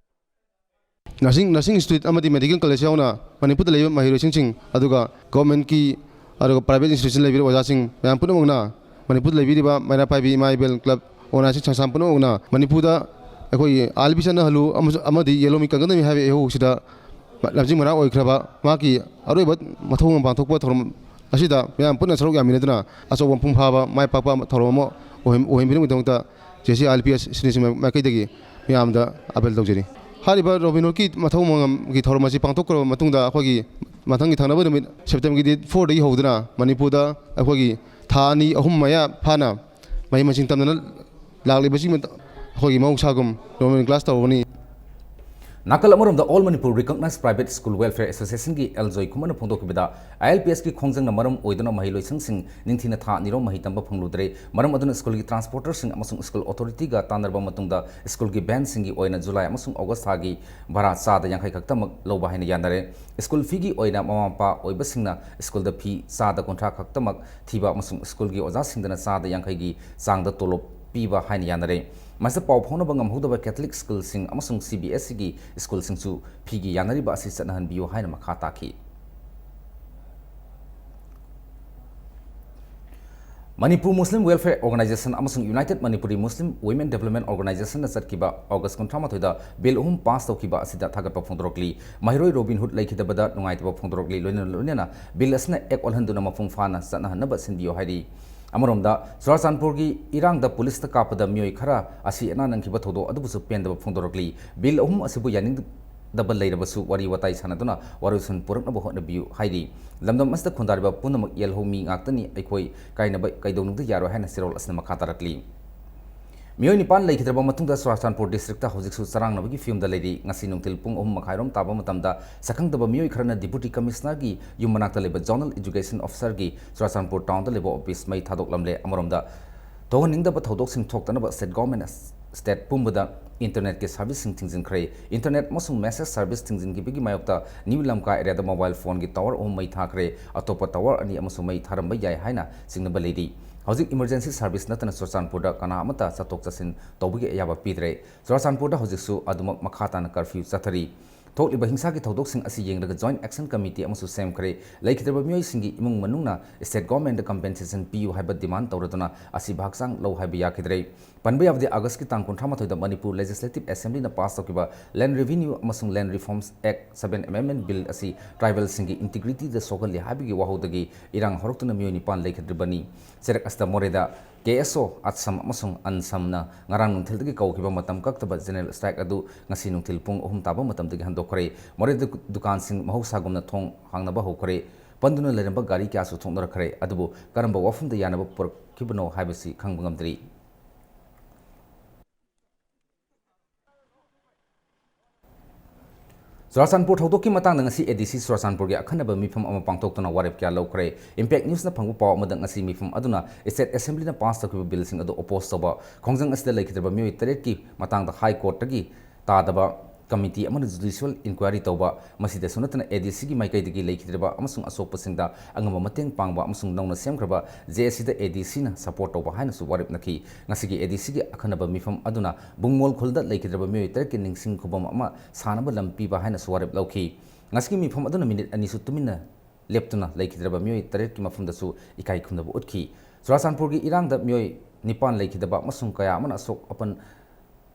Nursing, nursing institute ꯑꯃꯗꯤ medical college ꯌꯥꯎꯅ ꯃꯅꯤꯄꯨꯔꯗ ꯂꯩꯕ ꯃꯍꯩꯔꯣꯏꯁꯤꯡꯁꯤꯡ, ꯑꯗꯨꯒ governmentꯀꯤ, ꯑꯗꯨꯒ private institution ꯂꯩꯕꯤꯔꯤꯕ ꯑꯣꯖꯥꯁꯤꯡ ꯃꯌꯥꯝ ꯄꯨꯝꯅꯃꯛꯅ, ꯃꯅꯤꯄꯨꯔꯗ ꯂꯩꯕꯤꯔꯤꯕ ꯃꯩꯔꯥ ꯄꯥꯏꯕꯤ ꯏꯃꯥ ꯏꯕꯦꯜ club organization ꯁꯪꯁꯊꯥꯟ ꯄꯨꯝꯅꯃꯛꯅ ꯃꯅꯤꯄꯨꯔꯗ ꯑꯩꯈꯣꯏꯒꯤ ꯑꯥꯜ ꯄꯤ ꯆꯠꯅꯍꯜꯂꯨ ꯑꯃꯁꯨ-, ꯑꯃꯗꯤ ꯌꯦꯜꯍꯧꯃꯤ ꯀꯟꯒꯗꯕꯅꯤ ꯍꯥꯏꯕ ꯏꯍꯧꯁꯤꯗ ꯂꯝꯖꯤꯡ ꯃꯅꯥ ꯑꯣꯏꯈ꯭ꯔꯕ ꯃꯍꯥꯛꯀꯤ ꯑꯔꯣꯏꯕ ꯃꯊꯧ ꯃꯉꯝ ꯄꯥꯡꯊꯣꯛꯄ ꯊꯧꯔꯝ ꯑꯁꯤꯗ ꯃꯌꯥꯝ ꯄꯨꯟꯅ ꯁꯔꯨꯛ ꯌꯥꯃꯤꯟꯅꯗꯨꯅ ꯑꯆꯧꯕ ꯃꯄꯨꯡ ꯐꯥꯕ ꯃꯥꯏ ꯄꯥꯛꯄ ꯊꯧꯔꯝ ꯑꯃ ꯑꯣꯏꯍꯟ-, ꯑꯣꯏꯍꯟꯕꯤꯅꯕꯒꯤꯗꯃꯛꯇ J C L P S Students ꯃꯥꯏꯀꯩꯗꯒꯤ ꯃꯌꯥꯝꯗ appeal ꯇꯧꯖꯔꯤ꯫ ꯍꯥꯏꯔꯤꯕ ꯔꯣꯕꯤꯟ ꯍꯨꯗꯀꯤ ꯃꯊꯧ ꯃꯉꯝꯒꯤ ꯊꯧꯔꯝ ꯑꯁꯤ ꯄꯥꯡꯊꯣꯛꯈ꯭ꯔꯕ ꯃꯇꯨꯡꯗ ꯑꯩꯈꯣꯏꯒꯤ ꯃꯊꯪꯒꯤ ꯊꯪꯅꯕ ꯅꯨꯃꯤꯠ Septemberꯒꯤ date fourꯗꯒꯤ ꯍꯧꯗꯨꯅ ꯃꯅꯤꯄꯨꯔꯗ ꯑꯩꯈꯣꯏꯒꯤ ꯊꯥ ꯑꯅꯤ ꯑꯍꯨꯝ ꯃꯌꯥ ꯐꯥꯅ ꯃꯍꯩ ꯃꯁꯤꯡ ꯇꯝꯗꯅ ꯂꯥꯛꯂꯤꯕꯁꯤ ꯃꯇ-, ꯑꯩꯈꯣꯏꯒꯤ ꯃꯍꯧꯁꯥꯒꯨꯝ normal class ꯇꯧꯔꯒꯅꯤ꯫ ꯅꯥꯀꯜ ꯑꯃꯔꯣꯝꯗ, All Manipur Recognized Private School Welfare Association ꯒꯤ ꯑꯦꯜ ꯖꯣꯏꯈꯨꯃꯟꯅ ꯐꯣꯡꯗꯣꯛꯈꯤꯕꯗ, ILPS ꯀꯤ ꯈꯣꯡꯖꯪꯅ ꯃꯔꯝ ꯑꯣꯏꯗꯨꯅ ꯃꯍꯩꯂꯣꯏꯁꯪꯁꯤꯡ ꯅꯤꯡꯊꯤꯅ ꯊꯥ ꯑꯅꯤꯔꯣꯝ ꯃꯍꯩ ꯇꯝꯕ ꯐꯪꯂꯨꯗ꯭ꯔꯦ꯫ ꯃꯔꯝ ꯑꯗꯨꯅ ꯁ꯭ꯀꯨꯜꯒꯤ ꯇ꯭ꯔꯥꯟꯁꯄꯣꯔꯇꯔꯁꯤꯡ ꯑꯃꯁꯨꯡ ꯁ꯭ꯀꯨꯜ ꯑꯣꯊꯣꯔꯤꯇꯤꯒ ꯇꯥꯟꯅꯔꯕ ꯃꯇꯨꯡꯗ, ꯁ꯭ꯀꯨꯜꯒꯤ ꯚꯦꯟꯁꯤꯡꯒꯤ ꯑꯣꯏꯅ ꯖꯨꯂꯥꯏ ꯑꯃꯁꯨꯡ ꯑꯣꯒꯁ ꯊꯥꯒꯤ ꯚꯔꯥ ꯆꯥꯗ ꯌꯥꯡꯈꯩ ꯈꯛꯇꯃꯛ ꯂꯧꯕ ꯍꯥꯏꯅ ꯌꯥꯅꯔꯦ꯫ ꯁ꯭ꯀꯨꯜ ꯐꯤꯒꯤ ꯑꯣꯏꯅ ꯃꯃꯥ ꯃꯄꯥ ꯑꯣꯏꯕꯁꯤꯡꯅ ꯁ꯭ꯀꯨꯜꯗ ꯐꯤ ꯆꯥꯗ ꯀꯨꯟꯊ꯭ꯔꯥ ꯈꯛꯇꯃꯛ ꯊꯤꯕ ꯑꯃꯁꯨꯡ ꯁ꯭ꯀꯨꯜꯒꯤ ꯑꯣꯖꯥꯁꯤꯡꯗꯅ ꯆꯥꯗ ꯌꯥꯡꯈꯩꯒꯤ ꯆꯥꯡꯗ ꯇꯣꯂꯣꯞ ꯄꯤꯕ ꯍꯥꯏꯅ ꯌꯥꯅꯔꯦ꯫ ꯃꯁꯤꯗ ꯄꯥꯎ ꯐꯥꯎꯅꯕ ꯉꯝꯍꯧꯗꯕ ꯀꯦꯊꯂꯤꯛ ꯁ꯭ꯀꯨꯜꯁꯤꯡ ꯑꯃꯁꯨꯡ CBSE ꯒꯤ ꯁ꯭ꯀꯨꯜꯁꯤꯡꯁꯨ ꯐꯤꯒꯤ ꯌꯥꯅꯔꯤꯕ ꯑꯁꯤ ꯆꯠꯅꯍꯟꯕꯤꯌꯨ ꯍꯥꯏꯅ ꯃꯈꯥ ꯇꯥꯈꯤ꯫ ꯃꯅꯤꯄꯨꯔ ꯃꯨꯁꯂꯤꯝ ꯋꯦꯜꯐꯤꯌꯔ ꯑꯣꯔꯒꯅꯥꯏꯖꯦꯁꯟ ꯑꯃꯁꯨꯡ ꯌꯨꯅꯥꯏꯇꯦꯗ ꯃꯅꯤꯄꯨꯔꯤ ꯃꯨꯁꯂꯤꯝ ꯋꯤꯃꯦꯟ ꯗꯤꯕ꯭ꯂꯞꯃꯦꯟ ꯑꯣꯔꯒꯅꯥꯏꯖꯦꯁꯟꯅ ꯆꯠꯈꯤꯕ ꯑꯣꯒꯁ ꯀꯨꯟꯊ꯭ꯔꯥ ꯃꯥꯊꯣꯏꯗ ꯕꯤꯜ ꯑꯍꯨꯝ ꯄꯥꯁ ꯇꯧꯈꯤꯕ ꯑꯁꯤꯗ ꯊꯥꯒꯠꯄ ꯐꯣꯡꯗꯣꯔꯛꯂꯤ꯫ ꯃꯍꯩꯔꯣꯏ ꯔꯣꯕꯤꯟꯍꯨꯗ ꯂꯩꯈꯤꯗꯕꯗ ꯅꯨꯡꯉꯥꯏꯇꯕ ꯐꯣꯡꯗꯣꯔꯛꯂꯤ꯫ ꯂꯣꯏꯅꯅ, ꯂꯣꯏꯅꯅ ꯕꯤꯜ ꯑꯁꯤꯅ ꯑꯦꯛ ꯑꯣꯜꯍꯟꯗꯨꯅ ꯃꯄꯨꯡ ꯐꯥꯅ ꯆꯠꯅꯍꯟꯅꯕ ꯁꯤꯟꯕꯤꯌꯨ ꯍꯥꯏꯔꯤ꯫ ꯑꯃꯔꯣꯝꯗ, ꯆꯨꯔꯥꯆꯥꯟꯄꯨꯔꯒꯤ ꯏꯔꯥꯡꯗ ꯄꯨꯂꯤꯁꯇ ꯀꯥꯞꯄꯗ ꯃꯤꯑꯣꯏ ꯈꯔ ꯑꯁꯤ ꯑꯅꯥ ꯅꯪꯈꯤꯕ ꯊꯧꯗꯣꯛ ꯑꯗꯨꯕꯨꯁꯨ ꯄꯦꯟꯗꯕ ꯐꯣꯡꯗꯣꯔꯛꯂꯤ꯫ ꯕꯤꯜ ꯑꯍꯨꯝ ꯑꯁꯤꯕꯨ ꯌꯥꯅꯤꯡꯗꯕ ꯂꯩꯔꯕꯁꯨ ꯋꯥꯔꯤ ꯋꯥꯇꯥꯏ ꯁꯥꯟꯅꯗꯨꯅ ꯋꯥꯔꯣꯏꯁꯤꯟ ꯄꯨꯔꯛꯅꯕ ꯍꯣꯠꯅꯕꯤꯌꯨ ꯍꯥꯏꯔꯤ꯫ ꯂꯝꯗꯝ ꯑꯁꯤꯗ ꯈꯨꯟꯗꯥꯔꯤꯕ ꯄꯨꯝꯅꯃꯛ ꯌꯦꯜꯍꯧ ꯃꯤ ꯉꯥꯛꯇꯅꯤ, ꯑꯩꯈꯣꯏ ꯀꯥꯏꯅꯕ ꯀꯩꯗꯧꯅꯨꯡꯗ ꯌꯥꯔꯣꯏ ꯍꯥꯏꯅ ꯆꯦꯔꯣꯜ ꯑꯁꯤꯅ ꯃꯈꯥ ꯇꯥꯔꯛꯂꯤ꯫ ꯃꯤꯑꯣꯏ ꯅꯤꯄꯥꯟ ꯂꯩꯈꯤꯗ꯭ꯔꯕ ꯃꯇꯨꯡꯗ ꯆꯨꯔꯥꯆꯥꯟꯄꯨꯔ ꯗꯤꯁꯇ꯭ꯔꯤꯛꯇ ꯍꯧꯖꯤꯛꯁꯨ ꯆꯔꯥꯡꯅꯕꯒꯤ ꯐꯤꯕꯝꯗ ꯂꯩꯔꯤ꯫ ꯉꯁꯤ ꯅꯨꯡꯊꯤꯜ ꯄꯨꯡ ꯑꯍꯨꯝ ꯃꯈꯥꯏꯔꯣꯝ ꯇꯥꯕ ꯃꯇꯝꯗ ꯁꯛꯈꯪꯗꯕ ꯃꯤꯑꯣꯏ ꯈꯔꯅ ꯗꯤꯄꯨꯇꯤ ꯀꯃꯤꯁꯅꯔꯒꯤ ꯌꯨꯝ ꯃꯅꯥꯛꯇ ꯂꯩꯕ ꯖꯣꯅꯦꯜ ꯏꯗꯨꯀꯦꯁꯟ ꯑꯣꯐꯤꯁꯔꯒꯤ ꯆꯨꯔꯥꯆꯥꯟꯄꯨꯔ ꯇꯥꯎꯟꯗ ꯂꯩꯕ ꯑꯣꯐꯤꯁ ꯃꯩ ꯊꯥꯗꯣꯛꯂꯝꯂꯦ꯫ ꯑꯃꯔꯣꯝꯗ, ꯊꯣꯛꯍꯟꯅꯤꯡꯗꯕ ꯊꯧꯗꯣꯛꯁꯤꯡ ꯊꯣꯛꯇꯅꯕ ꯁ꯭ꯇꯦꯠ ꯒꯣꯔꯃꯦꯟꯅ ꯁ꯭ꯇꯦꯠ ꯄꯨꯝꯕꯗ ꯏꯟꯇꯔꯅꯦꯠꯀꯤ ꯁꯥꯔꯚꯤꯁꯁꯤꯡ ꯊꯤꯡꯖꯤꯟꯈ꯭ꯔꯦ꯫ ꯏꯟꯇꯔꯅꯦꯠ ꯑꯃꯁꯨꯡ ꯃꯦꯁꯦꯖ ꯁꯥꯔꯚꯤꯁ ꯊꯤꯡꯖꯤꯟꯈꯤꯕꯒꯤ ꯃꯥꯌꯣꯛꯇ ꯅ꯭ꯌꯨ ꯂꯝꯀꯥ ꯑꯦꯔꯤꯌꯥꯗ ꯃꯣꯕꯥꯏꯜ ꯐꯣꯟꯒꯤ ꯇꯥꯋꯔ ꯑꯍꯨꯝ ꯃꯩ ꯊꯥꯈ꯭ꯔꯦ꯫ ꯑꯇꯣꯞꯄ ꯇꯥꯋꯔ ꯑꯅꯤ ꯑꯃꯁꯨ ꯃꯩ ꯊꯥꯔꯝꯕ ꯌꯥꯏ ꯍꯥꯏꯅ ꯆꯤꯡꯅꯕ ꯂꯩꯔꯤ꯫ ꯍꯧꯖꯤꯛ ꯏꯃꯔꯖꯦꯟꯁꯤ ꯁꯥꯔꯚꯤꯁ ꯅꯠꯇꯅ ꯆꯨꯔꯆꯥꯟꯄꯨꯔꯗ ꯀꯅꯥ ꯑꯃꯠꯇ ꯆꯠꯊꯣꯛ ꯆꯠꯁꯤꯟ ꯇꯧꯕꯒꯤ ꯑꯌꯥꯕ ꯄꯤꯗ꯭ꯔꯦ꯫ ꯆꯨꯔꯆꯥꯟꯄꯨꯔꯗ ꯍꯧꯖꯤꯛꯁꯨ ꯑꯗꯨꯃꯛ ꯃꯈꯥ ꯇꯥꯅ ꯀꯔꯐ꯭ꯌꯨ ꯆꯠꯊꯔꯤ꯫ ꯊꯣꯛꯂꯤꯕ ꯍꯤꯡꯁꯥꯒꯤ ꯊꯧꯗꯣꯛꯁꯤꯡ ꯑꯁꯤ ꯌꯦꯡꯂꯒ ꯖꯣꯏꯟꯠ ꯑꯦꯛꯁꯟ ꯀꯃꯤꯇꯤ ꯑꯃꯁꯨ ꯁꯦꯝꯈ꯭ꯔꯦ꯫ ꯂꯩꯈꯤꯗ꯭ꯔꯕ ꯃꯤꯑꯣꯏꯁꯤꯡꯒꯤ ꯏꯃꯨꯡ ꯃꯅꯨꯡꯅ ꯁ꯭ꯇꯦꯠ ꯒꯣꯔꯃꯦꯟꯗ ꯀꯝꯄꯦꯟꯁꯦꯁꯟ ꯄꯤꯌꯨ ꯍꯥꯏꯕ ꯗꯤꯃꯥꯟ ꯇꯧꯔꯗꯨꯅ ꯑꯁꯤꯕ ꯍꯛꯆꯥꯡ ꯂꯧ ꯍꯥꯏꯕ ꯌꯥꯈꯤꯗ꯭ꯔꯦ꯫ ꯄꯟꯕ ꯌꯥꯕꯗꯤ, ꯑꯥꯒꯁꯀꯤ ꯇꯥꯡ ꯀꯨꯟꯊ꯭ꯔꯥ ꯃꯥꯊꯣꯏꯗ ꯃꯅꯤꯄꯨꯔ ꯂꯦꯖꯤꯁꯂꯦꯇꯤꯚ ꯑꯦꯁꯦꯝꯕ꯭ꯂꯤꯅ ꯄꯥꯁ ꯇꯧꯈꯤꯕ ꯂꯦꯟꯗ ꯔꯦꯚꯤꯅ꯭ꯌꯨ ꯑꯃꯁꯨꯡ ꯂꯦꯟꯗ ꯔꯤꯐꯣꯔꯝꯁ ꯑꯦꯛ ꯁꯚꯦꯟ ꯑꯦꯃꯦꯟꯗꯃꯦꯟꯠ ꯕꯤꯜ ꯑꯁꯤ ꯇ꯭ꯔꯥꯏꯕꯦꯜꯁꯤꯡꯒꯤ ꯏꯟꯇꯤꯒ꯭ꯔꯤꯇꯤꯗ ꯁꯣꯛꯍꯜꯂꯤ ꯍꯥꯏꯕꯒꯤ ꯋꯥꯍꯧꯗꯒꯤ ꯏꯔꯥꯡ ꯍꯧꯔꯛꯇꯨꯅ ꯃꯤꯑꯣꯏ ꯅꯤꯄꯥꯟ ꯂꯩꯈꯤꯗ꯭ꯔꯤꯕꯅꯤ꯫ ꯆꯦꯔꯦꯛ ꯑꯁꯤꯗ ꯃꯣꯔꯦꯗ ꯀꯦ ꯑꯦꯁ ꯑꯣ ꯑꯠꯁꯝ ꯑꯃꯁꯨꯡ ꯑꯟꯁꯝꯅ ꯉꯔꯥꯡ ꯅꯨꯡꯊꯤꯜꯗꯒꯤ ꯀꯧꯈꯤꯕ ꯃꯇꯝ ꯀꯛꯇꯕ ꯖꯦꯅꯔꯦꯜ ꯁ꯭ꯇ꯭ꯔꯥꯏꯛ ꯑꯗꯨ ꯉꯁꯤ ꯅꯨꯡꯊꯤꯜ ꯄꯨꯡ ꯑꯍꯨꯝ ꯇꯥꯕ ꯃꯇꯝꯗꯒꯤ ꯍꯟꯗꯣꯛꯈ꯭ꯔꯦ꯫ ꯃꯣꯔꯦꯗ ꯗꯨꯀꯥꯟꯁꯤꯡ ꯃꯍꯧꯁꯥꯒꯨꯝꯅ ꯊꯣꯡ ꯍꯥꯡꯅꯕ ꯍꯧꯈ꯭ꯔꯦ꯫ ꯄꯟꯗꯨꯅ ꯂꯩꯔꯝꯕ ꯒꯥꯔꯤ ꯀꯌꯥꯁꯨ ꯊꯣꯛꯅꯔꯛꯈ꯭ꯔꯦ꯫ ꯑꯗꯨꯕꯨ ꯀꯔꯝꯕ ꯋꯥꯐꯝꯗ ꯌꯥꯅꯕ ꯄꯨꯔꯛꯈꯤꯕꯅꯣ ꯍꯥꯏꯕꯁꯤ ꯈꯪꯕ ꯉꯝꯗ꯭ꯔꯤ꯫ ꯆꯨꯔꯥꯆꯥꯟꯄꯨꯔ ꯊꯧꯗꯣꯛꯀꯤ ꯃꯇꯥꯡꯗ ꯉꯁꯤ ꯑꯦ ꯗꯤ ꯁꯤ ꯆꯨꯔꯥꯆꯥꯟꯄꯨꯔꯒꯤ ꯑꯈꯟꯅꯕ ꯃꯤꯐꯝ ꯑꯃ ꯄꯥꯡꯊꯣꯛꯇꯨꯅ ꯋꯥꯔꯦꯞ ꯀꯌꯥ ꯂꯧꯈ꯭ꯔꯦ꯫ Impact Newsꯅ ꯐꯪꯕ ꯄꯥꯎ ꯑꯃꯗ ꯉꯁꯤ ꯃꯤꯐꯝ ꯑꯗꯨꯅ State Assemblyꯅ pass ꯇꯧꯈꯤꯕ billꯁꯤꯡ ꯑꯗꯨ oppose ꯇꯧꯕ, ꯈꯣꯡꯖꯪ ꯑꯁꯤꯗ ꯂꯩꯈꯤꯗ꯭ꯔꯕ ꯃꯤꯑꯣꯏ ꯇꯔꯦꯠꯀꯤ ꯃꯇꯥꯡꯗ High Courtꯇꯒꯤ ꯇꯥꯗꯕ committee ꯑꯃꯅ judicial inquiry ꯇꯧꯕ, ꯃꯁꯤꯗꯁꯨ ꯅꯠꯇꯅ ꯑꯦ ꯗꯤ ꯁꯤꯒꯤ ꯃꯥꯏꯀꯩꯗꯒꯤ ꯂꯩꯈꯤꯗ꯭ꯔꯕ ꯑꯃꯁꯨꯡ ꯑꯁꯣꯛꯄꯁꯤꯡꯗ ꯑꯉꯝꯕ ꯃꯇꯦꯡ ꯄꯥꯡꯕ ꯑꯃꯁꯨꯡ ꯅꯧꯅ ꯁꯦꯝꯈ꯭ꯔꯕ ꯖꯦ ꯑꯦ ꯁꯤꯗ ꯑꯦ ꯗꯤ ꯁꯤꯅ support ꯇꯧꯕ ꯍꯥꯏꯅꯁꯨ ꯋꯥꯔꯦꯞꯅꯈꯤ꯫ ꯉꯁꯤꯒꯤ ꯑꯦ ꯗꯤ ꯁꯤꯒꯤ ꯑꯈꯟꯅꯕ ꯃꯤꯐꯝ ꯑꯗꯨꯅ ꯕꯨꯡꯃꯣꯜ ꯈꯨꯜꯗ ꯂꯩꯈꯤꯗ꯭ꯔꯕ ꯃꯤꯑꯣꯏ ꯇꯔꯦꯠꯀꯤ ꯅꯤꯡꯁꯤꯡ ꯈꯨꯕꯝ ꯑꯃ ꯁꯥꯅꯕ ꯂꯝ ꯄꯤꯕ ꯍꯥꯏꯅꯁꯨ ꯋꯥꯔꯦꯞ ꯂꯧꯈꯤ꯫ ꯉꯁꯤꯒꯤ ꯃꯤꯐꯝ ꯑꯗꯨꯅ minute ꯑꯅꯤꯁꯨ ꯇꯨꯃꯤꯟꯅ ꯂꯦꯞꯇꯨꯅ ꯂꯩꯈꯤꯗ꯭ꯔꯕ ꯃꯤꯑꯣꯏ ꯇꯔꯦꯠꯀꯤ ꯃꯐꯝꯗꯁꯨ ꯏꯀꯥꯏ ꯈꯨꯝꯅꯕ ꯎꯠꯈꯤ꯫ ꯆꯨꯔꯥꯆꯥꯟꯄꯨꯔꯒꯤ ꯏꯔꯥꯡꯗ ꯃꯤꯑꯣꯏ ꯅꯤꯄꯥꯟ ꯂꯩꯈꯤꯗꯕ ꯑꯃꯁꯨꯡ ꯀꯌꯥ ꯑꯃꯅ ꯑꯁꯣꯛ ꯑꯄꯟ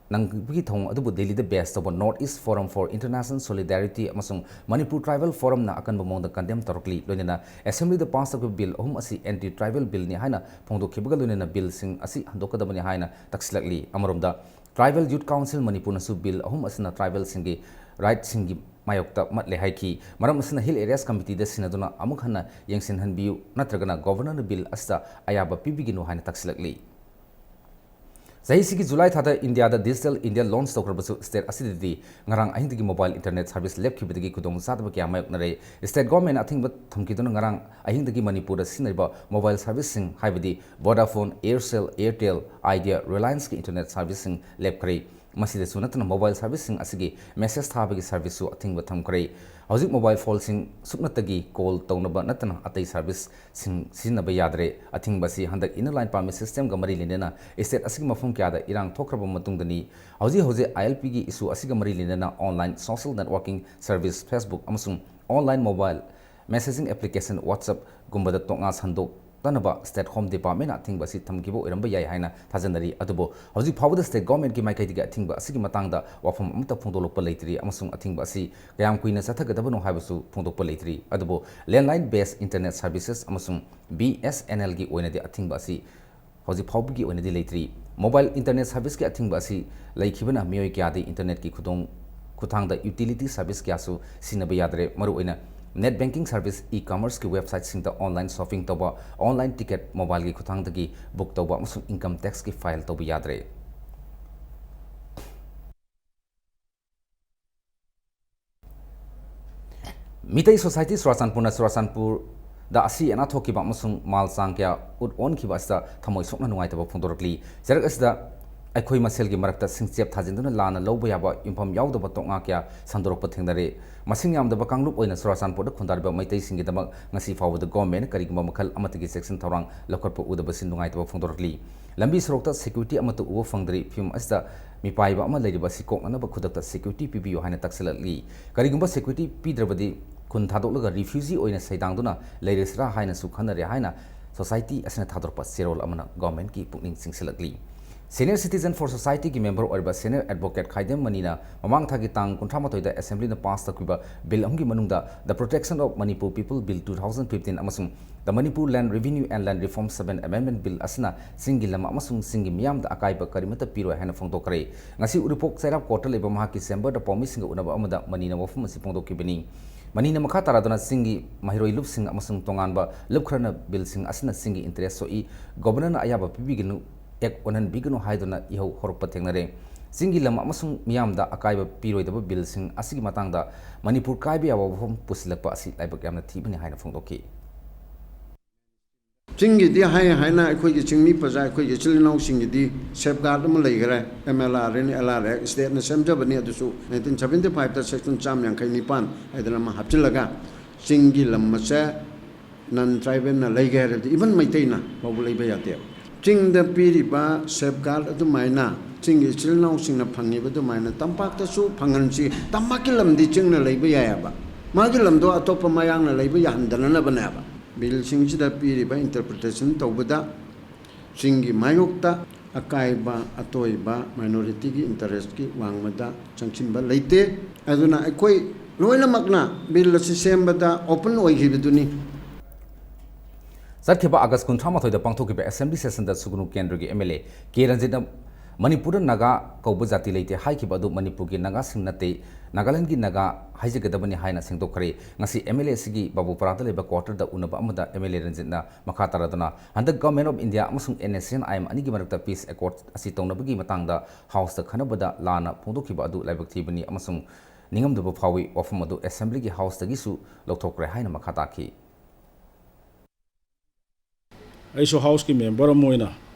ꯅꯪꯕꯒꯤ ꯊꯧꯑꯣꯡ ꯑꯗꯨꯕꯨ ꯗꯤꯜꯂꯤꯗ base ꯇꯧꯕ North East Forum for International Solidarity ꯑꯃꯁꯨꯡ ꯃꯅꯤꯄꯨꯔ Tribal Forumꯅ ꯑꯀꯟꯕ ꯃꯑꯣꯡꯗ condemn ꯇꯧꯔꯛꯂꯤ꯫ ꯂꯣꯏꯅꯅ Assemblyꯗ pass ꯇꯧꯈꯤꯕ bill ꯑꯍꯨꯝ ꯑꯁꯤ anti tribal billꯅꯤ ꯍꯥꯏꯅ ꯐꯣꯡꯗꯣꯛꯈꯤꯕꯒ ꯂꯣꯏꯅꯅ billꯁꯤꯡ ꯑꯁꯤ ꯍꯟꯗꯣꯛꯀꯗꯕꯅꯤ ꯍꯥꯏꯅ ꯇꯛꯁꯤꯜꯂꯛꯂꯤ꯫ ꯑꯃꯔꯣꯝꯗ, Tribal Youth Council ꯃꯅꯤꯄꯨꯔꯅꯁꯨ bill ꯑꯍꯨꯝ ꯑꯁꯤꯅ tribalꯁꯤꯡꯒꯤ rightꯁꯤꯡꯒꯤ ꯃꯥꯌꯣꯛꯇ ꯃꯠꯂꯦ ꯍꯥꯏꯈꯤ꯫ ꯃꯔꯝ ꯑꯁꯤꯅ Hill Areas Committeeꯗ ꯁꯤꯟꯅꯗꯨꯅ ꯑꯃꯨꯛ ꯍꯟꯅ ꯌꯦꯡꯁꯤꯟꯍꯟꯕꯤꯌꯨ, ꯅꯠꯇ꯭ꯔꯒꯅ Governorꯅ bill ꯑꯁꯤꯗ ꯑꯌꯥꯕ ꯄꯤꯕꯤꯒꯅꯨ ꯍꯥꯏꯅ ꯇꯛꯁꯤꯜꯂꯛꯂꯤ꯫ ꯆꯍꯤꯁꯤꯒꯤ ꯖꯨꯂꯥꯏ ꯊꯥꯗ ꯏꯟꯗꯤꯌꯥꯗ Digital India launch ꯇꯧꯈ꯭ꯔꯕꯁꯨ, state ꯑꯁꯤꯗꯗꯤ ꯉꯔꯥꯡ ꯑꯍꯤꯡꯗꯒꯤ mobile internet service ꯂꯦꯞꯈꯤꯕꯗꯒꯤ ꯈꯨꯗꯣꯡꯆꯥꯗꯕ ꯀꯌꯥ ꯃꯥꯌꯣꯛꯅꯔꯦ꯫ State governmentꯅ ꯑꯊꯤꯡꯕ ꯊꯝꯈꯤꯗꯨꯅ ꯉꯔꯥꯡ ꯑꯍꯤꯡꯗꯒꯤ ꯃꯅꯤꯄꯨꯔꯗ ꯁꯤꯖꯤꯟꯅꯔꯤꯕ mobile serviceꯁꯤꯡ, ꯍꯥꯏꯕꯗꯤ Vodafone, Aircel, Airtel, Idea, Relianceꯀꯤ internet serviceꯁꯤꯡ ꯂꯦꯞꯈ꯭ꯔꯦ꯫ ꯃꯁꯤꯗꯁꯨ ꯅꯠꯇꯅ mobile serviceꯁꯤꯡ ꯑꯁꯤꯒꯤ message ꯊꯥꯕꯒꯤ serviceꯁꯨ ꯑꯊꯤꯡꯕ ꯊꯝꯈ꯭ꯔꯦ꯫ ꯍꯧꯖꯤꯛ mobile phoneꯁꯤꯡ ꯁꯨꯞꯅꯇꯒꯤ call ꯇꯧꯅꯕ ꯅꯠꯇꯅ ꯑꯇꯩ serviceꯁꯤꯡ ꯁꯤꯖꯤꯟꯅꯕ ꯌꯥꯗ꯭ꯔꯦ꯫ ꯑꯊꯤꯡꯕ ꯑꯁꯤ ꯍꯟꯗꯛ Inner Line Permit Systemꯒ ꯃꯔꯤ ꯂꯩꯅꯅ state ꯑꯁꯤꯒꯤ ꯃꯐꯝ ꯀꯌꯥꯗ ꯏꯔꯥꯡ ꯊꯣꯛꯈ꯭ꯔꯕ ꯃꯇꯨꯡꯗꯅꯤ꯫ ꯍꯧꯖꯤꯛ ꯍꯧꯖꯤꯛ ILPꯒꯤ issue ꯑꯁꯤꯒ ꯃꯔꯤ ꯂꯩꯅꯅ online social networking service Facebook ꯑꯃꯁꯨꯡ online mobile messaging application WhatsAppꯒꯨꯝꯕꯗ ꯇꯣꯉꯥꯟ ꯁꯟꯗꯣꯛꯇꯅꯕ State Home Departmentꯅ ꯑꯊꯤꯡꯕ ꯑꯁꯤ ꯊꯝꯈꯤꯕ ꯑꯣꯏꯔꯝꯕ ꯌꯥꯏ ꯍꯥꯏꯅ ꯊꯥꯖꯅꯔꯤ꯫ ꯑꯗꯨꯕꯨ ꯍꯧꯖꯤꯛ ꯐꯥꯎꯕꯗ state governmentꯀꯤ ꯃꯥꯏꯀꯩꯗꯒꯤ ꯑꯊꯤꯡꯕ ꯑꯁꯤꯒꯤ ꯃꯇꯥꯡꯗ ꯋꯥꯐꯝ ꯑꯃꯠꯇ ꯐꯣꯡꯗꯣꯛꯂꯛꯄ ꯂꯩꯇ꯭ꯔꯤ, ꯑꯃꯁꯨꯡ ꯑꯊꯤꯡꯕ ꯑꯁꯤ ꯀꯌꯥꯝ ꯀꯨꯏꯅ ꯆꯠꯊꯒꯗꯕꯅꯣ ꯍꯥꯏꯕꯁꯨ ꯐꯣꯡꯗꯣꯛꯄ ꯂꯩꯇ꯭ꯔꯤ꯫ ꯑꯗꯨꯕꯨ landline based internet services ꯑꯃꯁꯨꯡ BSNLꯒꯤ ꯑꯣꯏꯅꯗꯤ ꯑꯊꯤꯡꯕ ꯑꯁꯤ ꯍꯧꯖꯤꯛ ꯐꯥꯎꯕꯒꯤ ꯑꯣꯏꯅꯗꯤ ꯂꯩꯇ꯭ꯔꯤ꯫ Mobile internet serviceꯀꯤ ꯑꯊꯤꯡꯕ ꯑꯁꯤ ꯂꯩꯈꯤꯕꯅ ꯃꯤꯑꯣꯏ ꯀꯌꯥꯗꯤ internetꯀꯤ ꯈꯨꯗꯣꯡ ꯈꯨꯊꯥꯡꯗ utility service ꯀꯌꯥꯁꯨ ꯁꯤꯖꯤꯟꯅꯕ ꯌꯥꯗ꯭ꯔꯦ꯫ ꯃꯔꯨꯑꯣꯏꯅ net banking service, e-commerceꯀꯤ websiteꯁꯤꯡꯗ online shopping ꯇꯧꯕ, online ticket mobileꯒꯤ ꯈꯨꯊꯥꯡꯗꯒꯤ book ꯇꯧꯕ ꯑꯃꯁꯨꯡ income taxꯀꯤ file ꯇꯧꯕ ꯌꯥꯗ꯭ꯔꯦ꯫ ꯃꯤꯇꯩ ꯁꯣꯁꯥꯏꯇꯤ ꯆꯨꯔꯥꯆꯥꯟꯄꯨꯔꯅ ꯆꯨꯔꯥꯆꯥꯟꯄꯨꯔꯗ ꯑꯁꯤ ꯑꯅꯥ ꯊꯣꯛꯈꯤꯕ ꯑꯃꯁꯨꯡ ꯃꯥꯜ ꯆꯥꯡ ꯀꯌꯥ ꯎꯠ ꯑꯣꯟꯈꯤꯕ ꯑꯁꯤꯗ ꯊꯃꯣꯏ ꯁꯣꯛꯅ ꯅꯨꯡꯉꯥꯏꯇꯕ ꯐꯣꯡꯗꯣꯔꯛꯂꯤ꯫ ꯆꯩꯔꯛ ꯑꯁꯤꯗ ꯑꯩꯈꯣꯏ ꯃꯁꯦꯜꯒꯤ ꯃꯔꯛꯇ ꯁꯤꯡꯆꯦꯞ ꯊꯥꯖꯤꯟꯗꯨꯅ ꯂꯥꯟꯅ ꯂꯧꯕ ꯌꯥꯕ ꯌꯨꯝꯐꯝ ꯌꯥꯎꯗꯕ ꯇꯣꯛꯉꯥ ꯀꯌꯥ ꯁꯟꯗꯣꯔꯛꯄ ꯊꯦꯡꯅꯔꯦ꯫ ꯃꯁꯤꯡ ꯌꯥꯝꯗꯕ ꯀꯥꯡꯂꯨꯞ ꯑꯣꯏꯅ ꯆꯨꯔꯥꯆꯥꯟꯄꯨꯔꯗ ꯈꯨꯟꯗꯥꯔꯤꯕ ꯃꯩꯇꯩꯁꯤꯡꯒꯤꯗꯃꯛ ꯉꯁꯤ ꯐꯥꯎꯕꯗ ꯒꯣꯔꯃꯦꯟꯅ ꯀꯔꯤꯒꯨꯝꯕ ꯃꯈꯜ ꯑꯃꯠꯇꯒꯤ ꯆꯦꯛꯁꯤꯟ ꯊꯧꯔꯥꯡ ꯂꯧꯈꯠꯄ ꯎꯗꯕꯁꯤ ꯅꯨꯡꯉꯥꯏꯇꯕ ꯐꯣꯡꯗꯣꯔꯛꯂꯤ꯫ ꯂꯝꯕꯤ ꯁꯣꯔꯣꯛꯇ ꯁꯦꯀ꯭ꯌꯨꯔꯤꯇꯤ ꯑꯃꯠꯇ ꯎꯕ ꯐꯪꯗ꯭ꯔꯤ꯫ ꯐꯤꯕꯝ ꯑꯁꯤꯗ ꯃꯤꯄꯥꯏꯕ ꯑꯃ ꯂꯩꯔꯤꯕ ꯑꯁꯤ ꯀꯣꯛꯅꯅꯕ ꯈꯨꯗꯛꯇ ꯁꯦꯀ꯭ꯌꯨꯔꯤꯇꯤ ꯄꯤꯕꯤꯌꯨ ꯍꯥꯏꯅ ꯇꯛꯁꯤꯜꯂꯛꯂꯤ꯫ ꯀꯔꯤꯒꯨꯝꯕ ꯁꯦꯀ꯭ꯌꯨꯔꯤꯇꯤ ꯄꯤꯗ꯭ꯔꯕꯗꯤ ꯈꯨꯟ ꯊꯥꯗꯣꯛꯂꯒ ꯔꯤꯐ꯭ꯌꯨꯖꯤ ꯑꯣꯏꯅ ꯁꯩꯗꯥꯡꯗꯨꯅ ꯂꯩꯔꯁꯤꯔꯥ ꯍꯥꯏꯅꯁꯨ ꯈꯟꯅꯔꯦ ꯍꯥꯏꯅ ꯁꯣꯁꯥꯏꯇꯤ ꯑꯁꯤꯅ ꯊꯥꯗꯣꯔꯛꯄ ꯆꯦꯔꯣꯜ ꯑꯃꯅ ꯒꯣꯔꯃꯦꯟꯒꯤ ꯄꯨꯛꯅꯤꯡ ꯆꯤꯡꯁꯤꯜꯂꯛꯂꯤ꯫ Senior Citizen for Society ꯒꯤ ꯃꯦꯝꯕꯔ ꯑꯣꯏꯔꯤꯕ ꯁꯦꯅꯤꯌꯔ ꯑꯦꯗꯚꯣꯀꯦꯠ ꯈꯥꯏꯗꯦꯝ ꯃꯅꯤꯅ ꯃꯃꯥꯡ ꯊꯥꯒꯤ ꯇꯥꯡ ꯀꯨꯟꯊ꯭ꯔꯥ ꯃꯥꯊꯣꯏꯗ ꯑꯦꯁꯦꯝꯕ꯭ꯂꯤꯅ ꯄꯥꯁ ꯇꯧꯈꯤꯕ ꯕꯤꯜ ꯑꯍꯨꯝꯒꯤ ꯃꯅꯨꯡꯗ The Protection of Manipur People Bill two thousand fifteen ꯑꯃꯁꯨꯡ The Manipur Land Revenue and Land Reform Seven Amendment Bill ꯑꯁꯤꯅ ꯆꯤꯡꯒꯤ ꯂꯝ ꯑꯃꯁꯨꯡ ꯆꯤꯡꯒꯤ ꯃꯤꯌꯥꯝꯗ ꯑꯀꯥꯏꯕ ꯀꯔꯤꯃꯠꯇ ꯄꯤꯔꯣꯏ ꯍꯥꯏꯅ ꯐꯣꯡꯗꯣꯛꯈ꯭ꯔꯦ꯫ ꯉꯁꯤ ꯎꯔꯤꯄꯣꯛ ꯆꯩꯔꯥꯎ ꯀꯣꯔꯠꯇ ꯂꯩꯕ ꯃꯍꯥꯛꯀꯤ ꯆꯦꯝꯕꯔꯗ ꯄꯥꯎꯃꯤꯁꯤꯡꯒ ꯎꯅꯕ ꯑꯃꯗ ꯃꯅꯤꯅ ꯋꯥꯐꯝ ꯑꯁꯤ ꯐꯣꯡꯗꯣꯛꯈꯤꯕꯅꯤ꯫ ꯃꯅꯤꯅ ꯃꯈꯥ ꯇꯥꯔꯗꯨꯅ ꯆꯤꯡꯒꯤ ꯃꯍꯩꯔꯣꯏ ꯂꯨꯞꯁꯤꯡ ꯑꯃꯁꯨꯡ ꯇꯣꯉꯥꯟꯕ ꯂꯨꯞ ꯈꯔꯅ ꯕꯤꯜꯁꯤꯡ ꯑꯁꯤꯅ ꯆꯤꯡꯒꯤ ꯏꯟꯇꯔꯦꯁ ꯁꯣꯛꯏ, ꯒꯣꯕꯔꯅꯔꯅ ꯑꯌꯥꯕ ꯄꯤꯕꯤꯒꯅꯨ, ꯑꯦꯛ ꯑꯣꯟꯍꯟꯕꯤꯒꯅꯨ ꯍꯥꯏꯗꯨꯅ ꯏꯍꯧ ꯍꯧꯔꯛꯄ ꯊꯦꯡꯅꯔꯦ꯫ ꯆꯤꯡꯒꯤ ꯂꯝ ꯑꯃꯁꯨꯡ ꯃꯤꯌꯥꯝꯗ ꯑꯀꯥꯏꯕ ꯄꯤꯔꯣꯏꯗꯕ ꯕꯤꯜꯁꯤꯡ ꯑꯁꯤꯒꯤ ꯃꯇꯥꯡꯗ ꯃꯅꯤꯄꯨꯔ ꯀꯥꯏꯕ ꯌꯥꯕ ꯋꯥꯐꯝ ꯄꯨꯁꯤꯜꯂꯛꯄ ꯑꯁꯤ ꯂꯥꯏꯕꯛ ꯌꯥꯝꯅ ꯊꯤꯕꯅꯤ ꯍꯥꯏꯅ ꯐꯣꯡꯗꯣꯛꯈꯤ꯫ ꯆꯤꯡꯒꯤꯗꯤ ꯍꯥꯏ ꯍꯥꯏꯅ ꯑꯩꯈꯣꯏꯒꯤ ꯆꯤꯡꯃꯤ ꯄ꯭ꯔꯖꯥ, ꯑꯩꯈꯣꯏꯒꯤ ꯏꯆꯤꯜ ꯏꯅꯥꯎꯁꯤꯡꯒꯤꯗꯤ ꯁꯦꯐꯒꯥꯔꯗ ꯑꯃ ꯂꯩꯈ꯭ꯔꯦ꯫ M L R N L R A ꯁ꯭ꯇꯦꯠꯅ ꯁꯦꯝꯖꯕꯅꯤ, ꯑꯗꯨꯁꯨ ꯅꯥꯏꯟꯇꯤꯟ ꯁꯕꯦꯟꯇꯤ ꯐꯥꯏꯚꯇ ꯁꯦꯛꯁꯟ ꯆꯥꯝꯃ ꯌꯥꯡꯈꯩ ꯅꯤꯄꯥꯟ ꯍꯥꯏꯗꯅ ꯑꯃ ꯍꯥꯞꯆꯤꯜꯂꯒ ꯆꯤꯡꯒꯤ ꯂꯝ ꯑꯁꯦ ꯅꯟ ꯇ꯭ꯔꯥꯏꯕꯦꯜꯅ ꯂꯩꯒꯦ ꯍꯥꯏꯔꯕꯗꯤ ꯏꯚꯟ ꯃꯩꯇꯩꯅ ꯐꯥꯎꯕ ꯂꯩꯕ ꯌꯥꯗꯦꯕ꯫ ꯆꯤꯡꯗ ꯄꯤꯔꯤꯕ ꯁꯦꯐꯒꯥꯔꯗ ꯑꯗꯨꯃꯥꯏꯅ ꯆꯤꯡꯒꯤ ꯏꯆꯤꯜ ꯏꯅꯥꯎꯁꯤꯡꯅ ꯐꯪꯉꯤꯕ ꯑꯗꯨꯃꯥꯏꯅ ꯇꯝꯄꯥꯛꯇꯁꯨ ꯐꯪꯍꯟꯁꯤ꯫ ꯇꯝꯄꯥꯛꯀꯤ ꯂꯝꯗꯤ ꯆꯤꯡꯅ ꯂꯩꯕ ꯌꯥꯏꯑꯕ, ꯃꯥꯒꯤ ꯂꯝꯗꯣ ꯑꯇꯣꯞꯄ ꯃꯌꯥꯡꯅ ꯂꯩꯕ ꯌꯥꯍꯟꯗꯅꯅꯕꯅꯦꯕ꯫ ꯕꯤꯜꯁꯤꯡꯁꯤꯗ ꯄꯤꯔꯤꯕ ꯏꯟꯇꯔꯄ꯭ꯔꯤꯇꯦꯁꯟ ꯇꯧꯕꯗ ꯆꯤꯡꯒꯤ ꯃꯥꯌꯣꯛꯇ ꯑꯀꯥꯏꯕ ꯑꯇꯣꯏꯕ ꯃꯥꯏꯅꯣꯔꯤꯇꯤꯒꯤ ꯏꯟꯇꯔꯦꯁꯀꯤ ꯋꯥꯡꯃꯗ ꯆꯪꯁꯤꯟꯕ ꯂꯩꯇꯦ꯫ ꯑꯗꯨꯅ ꯑꯩꯈꯣꯏ ꯂꯣꯏꯅꯃꯛꯅ ꯕꯤꯜ ꯑꯁꯤ ꯁꯦꯝꯕꯗ ꯑꯣꯄꯟ ꯑꯣꯏꯈꯤꯕꯗꯨꯅꯤ꯫ ꯆꯠꯈꯤꯕ ꯑꯥꯒꯁ ꯀꯨꯟꯊ꯭ꯔꯥ ꯃꯥꯊꯣꯏꯗ ꯄꯥꯡꯊꯣꯛꯈꯤꯕ ꯑꯦꯁꯦꯝꯕ꯭ꯂꯤ ꯁꯦꯁꯟꯗ ꯁꯨꯒꯅꯨ ꯀꯦꯟꯗ꯭ꯔꯒꯤ ꯑꯦꯝ ꯑꯦꯜ ꯑꯦ ꯀꯦ ꯔꯟꯖꯤꯠꯅ ꯃꯅꯤꯄꯨꯔꯗ ꯅꯥꯒꯥ ꯀꯧꯕ ꯖꯥꯇꯤ ꯂꯩꯇꯦ ꯍꯥꯏꯈꯤꯕ ꯑꯗꯨ ꯃꯅꯤꯄꯨꯔꯒꯤ ꯅꯥꯒꯥꯁꯤꯡ ꯅꯠꯇꯦ, ꯅꯥꯒꯥꯂꯦꯟꯗꯒꯤ ꯅꯥꯒꯥ ꯍꯥꯏꯖꯒꯗꯕꯅꯤ ꯍꯥꯏꯅ ꯁꯦꯡꯗꯣꯛꯈ꯭ꯔꯦ꯫ ꯉꯁꯤ ꯑꯦꯝ ꯑꯦꯜ ꯑꯦ ꯑꯁꯤꯒꯤ ꯕꯥꯕꯨꯄꯥꯔꯥꯗ ꯂꯩꯕ ꯀ꯭ꯋꯥꯔꯇꯔꯗ ꯎꯅꯕ ꯑꯃꯗ ꯑꯦꯝ ꯑꯦꯜ ꯑꯦ ꯔꯟꯖꯤꯠꯅ ꯃꯈꯥ ꯇꯥꯔꯗꯨꯅ ꯍꯟꯗꯛ Government of India ꯑꯃꯁꯨꯡ ꯑꯦꯟ ꯑꯦꯁ ꯁꯤ ꯑꯦꯟ ꯑꯥꯏ ꯑꯦꯝ ꯑꯅꯤꯒꯤ ꯃꯔꯛꯇ ꯄꯤꯁ ꯑꯦꯀꯣꯔꯗ ꯑꯁꯤ ꯇꯧꯅꯕꯒꯤ ꯃꯇꯥꯡꯗ ꯍꯥꯎꯁꯇ ꯈꯟꯅꯕꯗ ꯂꯥꯟꯅ ꯐꯣꯡꯗꯣꯛꯈꯤꯕ ꯑꯗꯨ ꯂꯥꯏꯕꯛ ꯊꯤꯕꯅꯤ ꯑꯃꯁꯨꯡ ꯅꯤꯡꯉꯝꯗꯕ ꯐꯥꯎꯏ꯫ ꯋꯥꯐꯝ ꯑꯗꯨ ꯑꯦꯁꯦꯝꯕ꯭ꯂꯤꯒꯤ ꯍꯥꯎꯁꯇꯒꯤꯁꯨ ꯂꯧꯊꯣꯛꯈ꯭ꯔꯦ ꯍꯥꯏꯅ ꯃꯈꯥ ꯇꯥꯈꯤ꯫ ꯑꯩꯁꯨ ꯍꯥꯎꯁꯀꯤ ꯃꯦꯝꯕꯔ ꯑꯃ ꯑꯣꯏꯅ